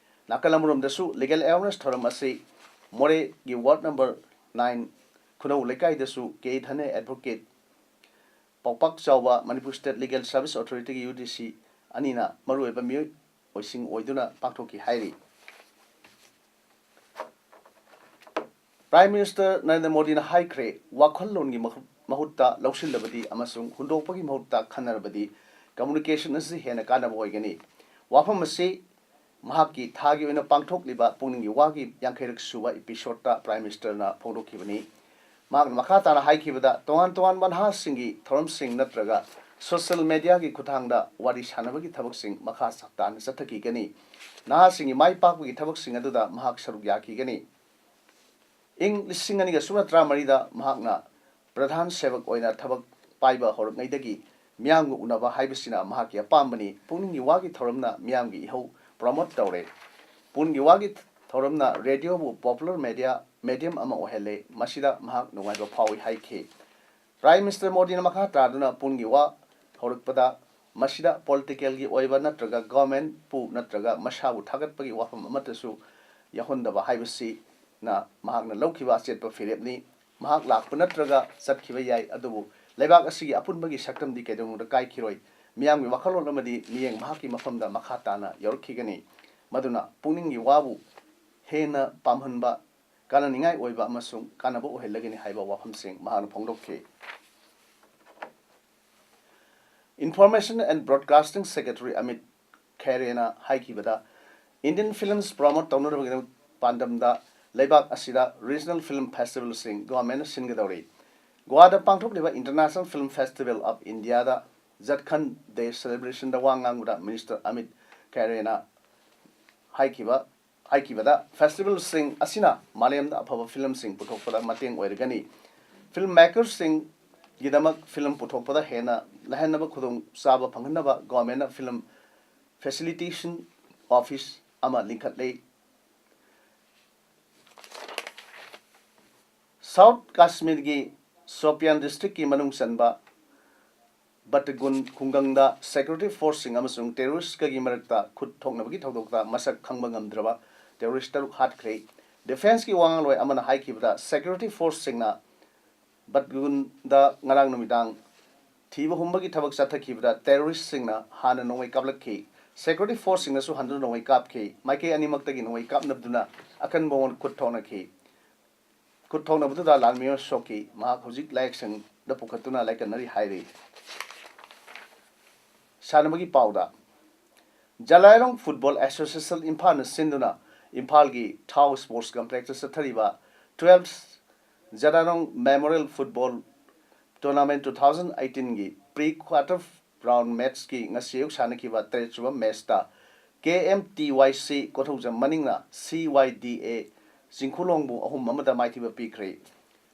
ꯅꯥꯀꯜ ꯑꯃꯔꯣꯝꯗꯁꯨ ꯂꯤꯒꯦꯜ ꯑꯦꯋꯦꯔꯅꯦꯁ ꯊꯧꯔꯝ ꯑꯁꯤ ꯃꯣꯔꯦꯒꯤ ꯋꯥꯔꯗ ꯅꯝꯕꯔ ꯅꯥꯏꯟ ꯈꯨꯅꯧ ꯂꯩꯀꯥꯏꯗꯁꯨ ꯀꯦ ꯙꯅꯦ ꯑꯦꯗꯚꯣꯀꯦꯠ ꯄꯥꯎꯄꯥꯛ ꯆꯥꯎꯕ ꯃꯅꯤꯄꯨꯔ ꯁ꯭ꯇꯦꯠ ꯂꯤꯒꯦꯜ ꯁꯥꯔꯚꯤꯁ ꯑꯣꯊꯣꯔꯤꯇꯤꯒꯤ, ꯌꯨ ꯗꯤ ꯁꯤ, ꯑꯅꯤꯅ ꯃꯔꯨꯑꯣꯏꯕ ꯃꯤꯑꯣꯏꯁꯤꯡ ꯑꯣꯏꯗꯨꯅ ꯄꯥꯡꯊꯣꯛꯈꯤ ꯍꯥꯏꯔꯤ꯫ ꯄ꯭ꯔꯥꯏꯝ ꯃꯤꯅꯤꯁꯇꯔ ꯅꯔꯦꯟꯗ꯭ꯔ ꯃꯣꯗꯤꯅ ꯍꯥꯏꯈ꯭ꯔꯦ, ꯋꯥꯈꯜꯂꯣꯟꯒꯤ ꯃꯍꯨ-, ꯃꯍꯨꯠꯇ ꯂꯧꯁꯤꯜꯂꯕꯗꯤ ꯑꯃꯁꯨꯡ ꯍꯨꯟꯗꯣꯛꯄꯒꯤ ꯃꯍꯨꯠꯇ ꯈꯟꯅꯔꯕꯗꯤ ꯀꯝꯃꯨꯅꯤꯀꯦꯁꯟ ꯑꯁꯤ ꯍꯦꯟꯅ ꯀꯥꯟꯅꯕ ꯑꯣꯏꯒꯅꯤ꯫ ꯋꯥꯐꯝ ꯑꯁꯤ ꯃꯍꯥꯛꯀꯤ ꯊꯥꯒꯤ ꯑꯣꯏꯅ ꯄꯥꯡꯊꯣꯛꯂꯤꯕ ꯄꯨꯛꯅꯤꯡꯒꯤ ꯋꯥꯒꯤ ꯌꯥꯡꯈꯩꯔꯛ ꯁꯨꯕ ꯏꯄꯤꯁꯣꯗꯇ ꯄ꯭ꯔꯥꯏꯝ ꯃꯤꯅꯤꯁꯇꯔꯅ ꯐꯣꯡꯗꯣꯛꯈꯤꯕꯅꯤ꯫ ꯃꯍꯥꯛꯅ ꯃꯈꯥ ꯇꯥꯅ ꯍꯥꯏꯈꯤꯕꯗ, ꯇꯣꯉꯥꯟ ꯇꯣꯉꯥꯟꯕ ꯅꯍꯥꯁꯤꯡꯒꯤ ꯊꯧꯔꯝꯁꯤꯡ ꯅꯠꯇ꯭ꯔꯒ ꯁꯣꯁꯤꯌꯦꯜ ꯃꯦꯗꯤꯌꯥꯒꯤ ꯈꯨꯠꯊꯥꯡꯗ ꯋꯥꯔꯤ ꯁꯥꯟꯅꯕꯒꯤ ꯊꯕꯛꯁꯤꯡ ꯃꯈꯥ ꯇꯥꯅ ꯆꯠꯊꯈꯤꯒꯅꯤ꯫ ꯅꯍꯥꯁꯤꯡꯒꯤ ꯃꯥꯏ ꯄꯥꯛꯄꯒꯤ ꯊꯕꯛꯁꯤꯡ ꯑꯗꯨꯗ ꯃꯍꯥꯛ ꯁꯔꯨꯛ ꯌꯥꯈꯤꯒꯅꯤ꯫ ꯏꯪ ꯂꯤꯁꯤꯡ ꯑꯅꯤꯒ ꯁꯨꯞꯅ ꯇꯔꯥꯃꯔꯤꯗ ꯃꯍꯥꯛꯅ ꯄ꯭ꯔꯙꯥꯟ ꯁꯦꯕꯛ ꯑꯣꯏꯅ ꯊꯕꯛ ꯄꯥꯏꯕ ꯍꯧꯔꯛꯉꯩꯗꯒꯤ ꯃꯤꯌꯥꯝꯒ ꯎꯅꯕ ꯍꯥꯏꯕꯁꯤꯅ ꯃꯍꯥꯛꯀꯤ ꯑꯄꯥꯝꯕꯅꯤ꯫ ꯄꯨꯛꯅꯤꯡꯒꯤ ꯋꯥꯒꯤ ꯊꯧꯔꯝꯅ ꯃꯤꯌꯥꯝꯒꯤ ꯏꯍꯧ ꯄ꯭ꯔꯣꯃꯣꯠ ꯇꯧꯔꯦ꯫ ꯄꯨꯛꯅꯤꯡꯒꯤ ꯋꯥꯒꯤ ꯊꯧꯔꯝꯅ ꯔꯦꯗꯤꯑꯣꯕꯨ ꯄꯣꯄꯨꯂꯔ ꯃꯦꯗꯤꯌꯥ ꯃꯦꯗꯤꯌꯝ ꯑꯃ ꯑꯣꯏꯍꯜꯂꯦ꯫ ꯃꯁꯤꯗ ꯃꯍꯥꯛ ꯅꯨꯡꯉꯥꯏꯕ ꯐꯥꯎꯏ ꯍꯥꯏꯈꯤ꯫ ꯄ꯭ꯔꯥꯏꯝ ꯃꯤꯅꯤꯁꯇꯔ ꯃꯣꯗꯤꯅ ꯃꯈꯥ ꯇꯥꯗꯨꯅ ꯄꯨꯛꯅꯤꯡꯒꯤ ꯋꯥ ꯍꯧꯔꯛꯄꯗ ꯃꯁꯤꯗ ꯄꯣꯂꯤꯇꯤꯀꯦꯜꯒꯤ ꯑꯣꯏꯕ ꯅꯠꯇ꯭ꯔꯒ ꯒꯚꯔꯟꯃꯦꯟꯠꯄꯨ ꯅꯠꯇ꯭ꯔꯒ ꯃꯁꯥꯕꯨ ꯊꯥꯒꯠꯄꯒꯤ ꯋꯥꯐꯝ ꯑꯃꯠꯇꯁꯨ ꯌꯥꯎꯍꯟꯗꯕ ꯍꯥꯏꯕꯁꯤꯅ ꯃꯍꯥꯛꯅ ꯂꯧꯈꯤꯕ ꯑꯆꯦꯠꯄ ꯐꯤꯔꯦꯞꯅꯤ꯫ ꯃꯍꯥꯛ ꯂꯥꯛꯄ ꯅꯠꯇ꯭ꯔꯒ ꯆꯠꯈꯤꯕ ꯌꯥꯏ, ꯑꯗꯨꯕꯨ ꯂꯩꯕꯥꯛ ꯑꯁꯤꯒꯤ ꯑꯄꯨꯟꯕꯒꯤ ꯁꯛꯇꯝꯗꯤ ꯀꯩꯗꯧꯅꯨꯡꯗ ꯀꯥꯏꯈꯤꯔꯣꯏ꯫ ꯃꯤꯌꯥꯝꯒꯤ ꯋꯥꯈꯜꯂꯣꯟ ꯑꯃꯗꯤ ꯃꯤꯠꯌꯦꯡ ꯃꯍꯥꯛꯀꯤ ꯃꯐꯝꯗ ꯃꯈꯥ ꯇꯥꯅ ꯌꯧꯔꯛꯈꯤꯒꯅꯤ꯫ ꯃꯗꯨꯅ ꯄꯨꯛꯅꯤꯡꯒꯤ ꯋꯥꯕꯨ ꯍꯦꯟꯅ ꯄꯥꯝꯍꯟꯕ, ꯀꯥꯟꯅꯅꯤꯡꯉꯥꯏ ꯑꯣꯏꯕ ꯑꯃꯁꯨꯡ ꯀꯥꯟꯅꯕ ꯑꯣꯏꯍꯜꯂꯒꯅꯤ ꯍꯥꯏꯕ ꯋꯥꯐꯝꯁꯤꯡ ꯃꯍꯥꯛꯅ ꯐꯣꯡꯗꯣꯛꯈꯤ꯫ Information and Broadcasting Secretary Amit ꯈꯦꯔꯦꯅ ꯍꯥꯏꯈꯤꯕꯗ, ꯏꯟꯗꯤꯌꯟ ꯐꯤꯂꯝꯁ ꯄ꯭ꯔꯣꯃꯣꯠ ꯇꯧꯅꯅꯕꯒꯤꯗꯃꯛ ꯄꯥꯟꯗꯝꯗ ꯂꯩꯕꯥꯛ ꯑꯁꯤꯗ ꯔꯤꯖꯅꯦꯜ ꯐꯤꯂꯝ ꯐꯦꯁꯇꯤꯚꯦꯜꯁꯤꯡ ꯒꯣꯚꯔꯟꯃꯦꯟꯠꯅ ꯁꯤꯟꯒꯗꯧꯔꯤ꯫ ꯒꯣꯋꯥꯗ ꯄꯥꯡꯊꯣꯛꯂꯤꯕ International Film Festival of Indiaꯗ ꯖꯠꯈꯟ ꯗꯦ ꯁꯦꯂꯦꯕ꯭ꯔꯦꯁꯟꯗ ꯋꯥ ꯉꯥꯡꯕꯗ ꯃꯤꯅꯤꯁꯇꯔ ꯑꯃꯤꯠ ꯈꯦꯔꯦꯅ ꯍꯥꯏꯈꯤꯕ ꯍꯥꯏꯈꯤꯕꯗ, ꯐꯦꯁꯇꯤꯚꯦꯜꯁꯤꯡ ꯑꯁꯤꯅ ꯃꯥꯂꯦꯝꯗ ꯑꯐꯕ ꯐꯤꯂꯝꯁꯤꯡ ꯄꯨꯊꯣꯛꯄꯗ ꯃꯇꯦꯡ ꯑꯣꯏꯔꯒꯅꯤ꯫ ꯐꯤꯂꯝ ꯃꯦꯀꯔꯁꯤꯡ ꯒꯤꯗꯃꯛ ꯐꯤꯂꯝ ꯄꯨꯊꯣꯛꯄꯗ ꯍꯦꯟꯅ ꯂꯥꯏꯍꯟꯅꯕ ꯈꯨꯗꯣꯡꯆꯥꯕ ꯐꯪꯍꯟꯅꯕ ꯒꯣꯔꯃꯦꯟꯅ ꯐꯤꯂꯝ ꯐꯦꯁꯤꯂꯤꯇꯦꯁꯟ ꯑꯣꯐꯤꯁ ꯑꯃ ꯂꯤꯡꯈꯠꯂꯤ꯫ ꯁꯥꯎꯠ ꯀꯥꯁꯃꯤꯔꯒꯤ ꯁꯣꯄꯤꯌꯥꯟ ꯗꯤꯁꯇ꯭ꯔꯤꯛꯀꯤ ꯃꯅꯨꯡ ꯆꯟꯕ ꯕꯠꯇꯒꯨꯟ ꯈꯨꯡꯒꯪꯗ ꯁꯦꯀ꯭ꯌꯨꯔꯤꯇꯤ ꯐꯣꯔꯁꯁꯤꯡ ꯑꯃꯁꯨꯡ ꯇꯦꯔꯣꯔꯤꯁꯀꯒꯤ ꯃꯔꯛꯇ ꯈꯨꯠ ꯊꯣꯛꯅꯕꯒꯤ ꯊꯧꯗꯣꯛꯇ ꯃꯁꯛ ꯈꯪꯕ ꯉꯝꯗ꯭ꯔꯕ ꯇꯦꯔꯣꯔꯤꯁ ꯇꯔꯨꯛ ꯍꯥꯠꯈ꯭ꯔꯦ꯫ ꯗꯤꯐꯦꯟꯁꯀꯤ ꯋꯥꯉꯥꯡꯂꯣꯏ ꯑꯃꯅ ꯍꯥꯏꯈꯤꯕꯗ, ꯁꯦꯀ꯭ꯌꯨꯔꯤꯇꯤ ꯐꯣꯔꯁꯁꯤꯡꯅ ꯕꯠꯒꯨꯟꯗ ꯉꯔꯥꯡ ꯅꯨꯃꯤꯗꯥꯡ ꯊꯤꯕ ꯍꯨꯝꯕꯒꯤ ꯊꯕꯛ ꯆꯠꯊꯈꯤꯕꯗ ꯇꯦꯔꯣꯔꯤꯁꯁꯤꯡꯅ ꯍꯥꯟꯅ ꯅꯣꯡꯃꯩ ꯀꯥꯞꯂꯛꯈꯤ꯫ ꯁꯦꯀ꯭ꯌꯨꯔꯤꯇꯤ ꯐꯣꯔꯁꯁꯤꯡꯅꯁꯨ ꯍꯟꯗꯨꯅ ꯅꯣꯡꯃꯩ ꯀꯥꯞꯈꯤ꯫ ꯃꯥꯏꯀꯩ ꯑꯅꯤꯃꯛꯇꯒꯤ ꯅꯣꯡꯃꯩ ꯀꯥꯞꯅꯗꯨꯅ ꯑꯀꯟꯕ ꯃꯑꯣꯡꯗ ꯈꯨꯠ ꯊꯣꯛꯅꯈꯤ꯫ ꯈꯨꯠ ꯊꯣꯛꯅꯕꯗꯨꯗ ꯂꯥꯟꯃꯤ ꯑꯃ ꯁꯣꯛꯈꯤ꯫ ꯃꯍꯥꯛ ꯍꯧꯖꯤꯛ ꯂꯥꯏꯌꯦꯡꯁꯪꯗ ꯄꯨꯈꯠꯇꯨꯅ ꯂꯥꯏꯀꯠꯅꯔꯤ ꯍꯥꯏꯔꯤ꯫ ꯁꯥꯟꯅꯕꯒꯤ ꯄꯥꯎꯗ, ꯖꯂꯥꯏꯔꯣꯡ ꯐꯨꯠꯕꯣꯜ ꯑꯦꯁꯣꯁꯤꯌꯦꯁꯟ ꯏꯝꯐꯥꯜꯅ ꯁꯤꯟꯗꯨꯅ ꯏꯝꯐꯥꯜꯒꯤ ꯊꯥꯎ ꯁ꯭ꯄꯣꯔꯠꯁ ꯀꯝꯄ꯭ꯂꯦꯛꯁꯇ ꯆꯠꯊꯔꯤꯕ twelfth Jalairong memorial football tournament two thousand ꯑꯩꯠꯇꯤꯟꯒꯤ ꯄ꯭ꯔꯤ ꯀ꯭ꯋꯥꯔꯇꯔ ꯔꯥꯎꯟ ꯃꯦꯠꯁꯀꯤ ꯉꯁꯤ ꯑꯌꯨꯛ ꯁꯥꯟꯅꯈꯤꯕ ꯇꯔꯦꯠꯁꯨꯕ ꯃꯦꯠꯁꯇ ꯀꯦ ꯑꯦꯝ ꯇꯤ ꯋꯥꯏ ꯁꯤ ꯀꯣꯊꯧꯖꯝ ꯃꯅꯤꯡꯅ ꯁꯤ ꯋꯥꯏ ꯗꯤ ꯑꯦ ꯆꯤꯡꯈꯨꯂꯣꯡꯕꯨ ꯑꯍꯨꯝ ꯑꯃꯗ ꯃꯥꯏꯊꯤꯕ ꯄꯤꯈ꯭ꯔꯦ꯫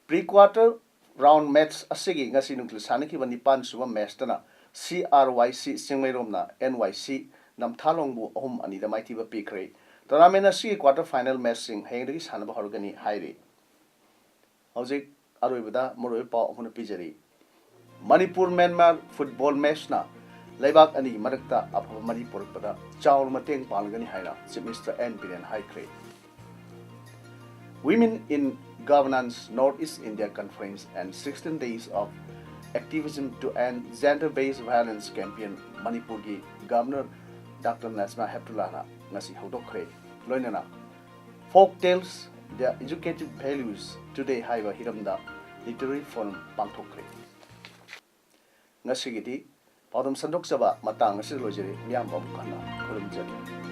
ꯄ꯭ꯔꯤ ꯀ꯭ꯋꯥꯔꯇꯔ ꯔꯥꯎꯟ ꯃꯦꯠꯁ ꯑꯁꯤꯒꯤ ꯉꯁꯤ ꯅꯨꯡꯊꯤꯜ ꯁꯥꯟꯅꯈꯤꯕ ꯅꯤꯄꯥꯟꯁꯨꯕ ꯃꯦꯠꯁꯇꯅ ꯁꯤ ꯑꯥꯔ ꯋꯥꯏ ꯁꯤ ꯆꯤꯡꯃꯩꯔꯣꯝꯅ ꯑꯦꯟ ꯋꯥꯏ ꯁꯤ ꯅꯝꯊꯥꯂꯣꯡꯕꯨ ꯑꯍꯨꯝ ꯑꯅꯤꯗ ꯃꯥꯏꯊꯤꯕ ꯄꯤꯈ꯭ꯔꯦ꯫ ꯇꯣꯔꯅꯥꯃꯦꯟ ꯑꯁꯤꯒꯤ ꯀ꯭ꯋꯥꯔꯇꯔ ꯐꯥꯏꯅꯦꯜ ꯃꯦꯠꯁꯁꯤꯡ ꯍꯌꯦꯡꯗꯒꯤ ꯁꯥꯟꯅꯕ ꯍꯧꯔꯒꯅꯤ ꯍꯥꯏꯔꯤ꯫ ꯍꯧꯖꯤꯛ ꯑꯔꯣꯏꯕꯗ ꯃꯔꯨꯑꯣꯏꯕ ꯄꯥꯎ ꯑꯃꯅ ꯄꯤꯖꯔꯤ꯫ ꯃꯅꯤꯄꯨꯔ ꯃ꯭ꯌꯥꯟꯃꯥꯔ ꯐꯨꯠꯕꯣꯜ ꯃꯦꯠꯁꯅ ꯂꯩꯕꯥꯛ ꯑꯅꯤꯒꯤ ꯃꯔꯛꯇ ꯑꯐꯕ ꯃꯔꯤ ꯄꯨꯔꯛꯄꯗ ꯆꯥꯎꯅ ꯃꯇꯦꯡ ꯄꯥꯡꯒꯅꯤ ꯍꯥꯏꯅ ꯆꯤꯐ ꯃꯤꯅꯤꯁꯇꯔ ꯑꯦꯟ ꯕꯤꯔꯦꯟ ꯍꯥꯏꯈ꯭ꯔꯦ꯫ Women in Governance North East India Conference and sixteen Days of Activism to End Gender Based Violence Campaign ꯃꯅꯤꯄꯨꯔꯒꯤ ꯒꯚꯔꯅꯔ ꯗꯥꯛꯇꯔ ꯅꯖꯃꯥ ꯍꯦꯞꯇꯨꯂꯥꯅ ꯉꯁꯤ ꯍꯧꯗꯣꯛꯈ꯭ꯔꯦ꯫ ꯂꯣꯏꯅꯅ Folk Tales, The Educative Values Today ꯍꯥꯏꯕ ꯍꯤꯔꯝꯗ ꯂꯤꯇꯔꯦꯔꯤ ꯐꯣꯔꯝ ꯄꯥꯡꯊꯣꯛꯈ꯭ꯔꯦ꯫ ꯉꯁꯤꯒꯤꯗꯤ ꯄꯥꯎꯗꯝ ꯁꯟꯗꯣꯛꯆꯕ ꯃꯇꯥꯡ ꯑꯁꯤꯗ ꯂꯣꯏꯖꯔꯦ꯫ ꯃꯤꯌꯥꯝꯕꯨ ꯑꯃꯨꯛ ꯍꯟꯅ ꯈꯨꯔꯨꯝꯖꯔꯤ꯫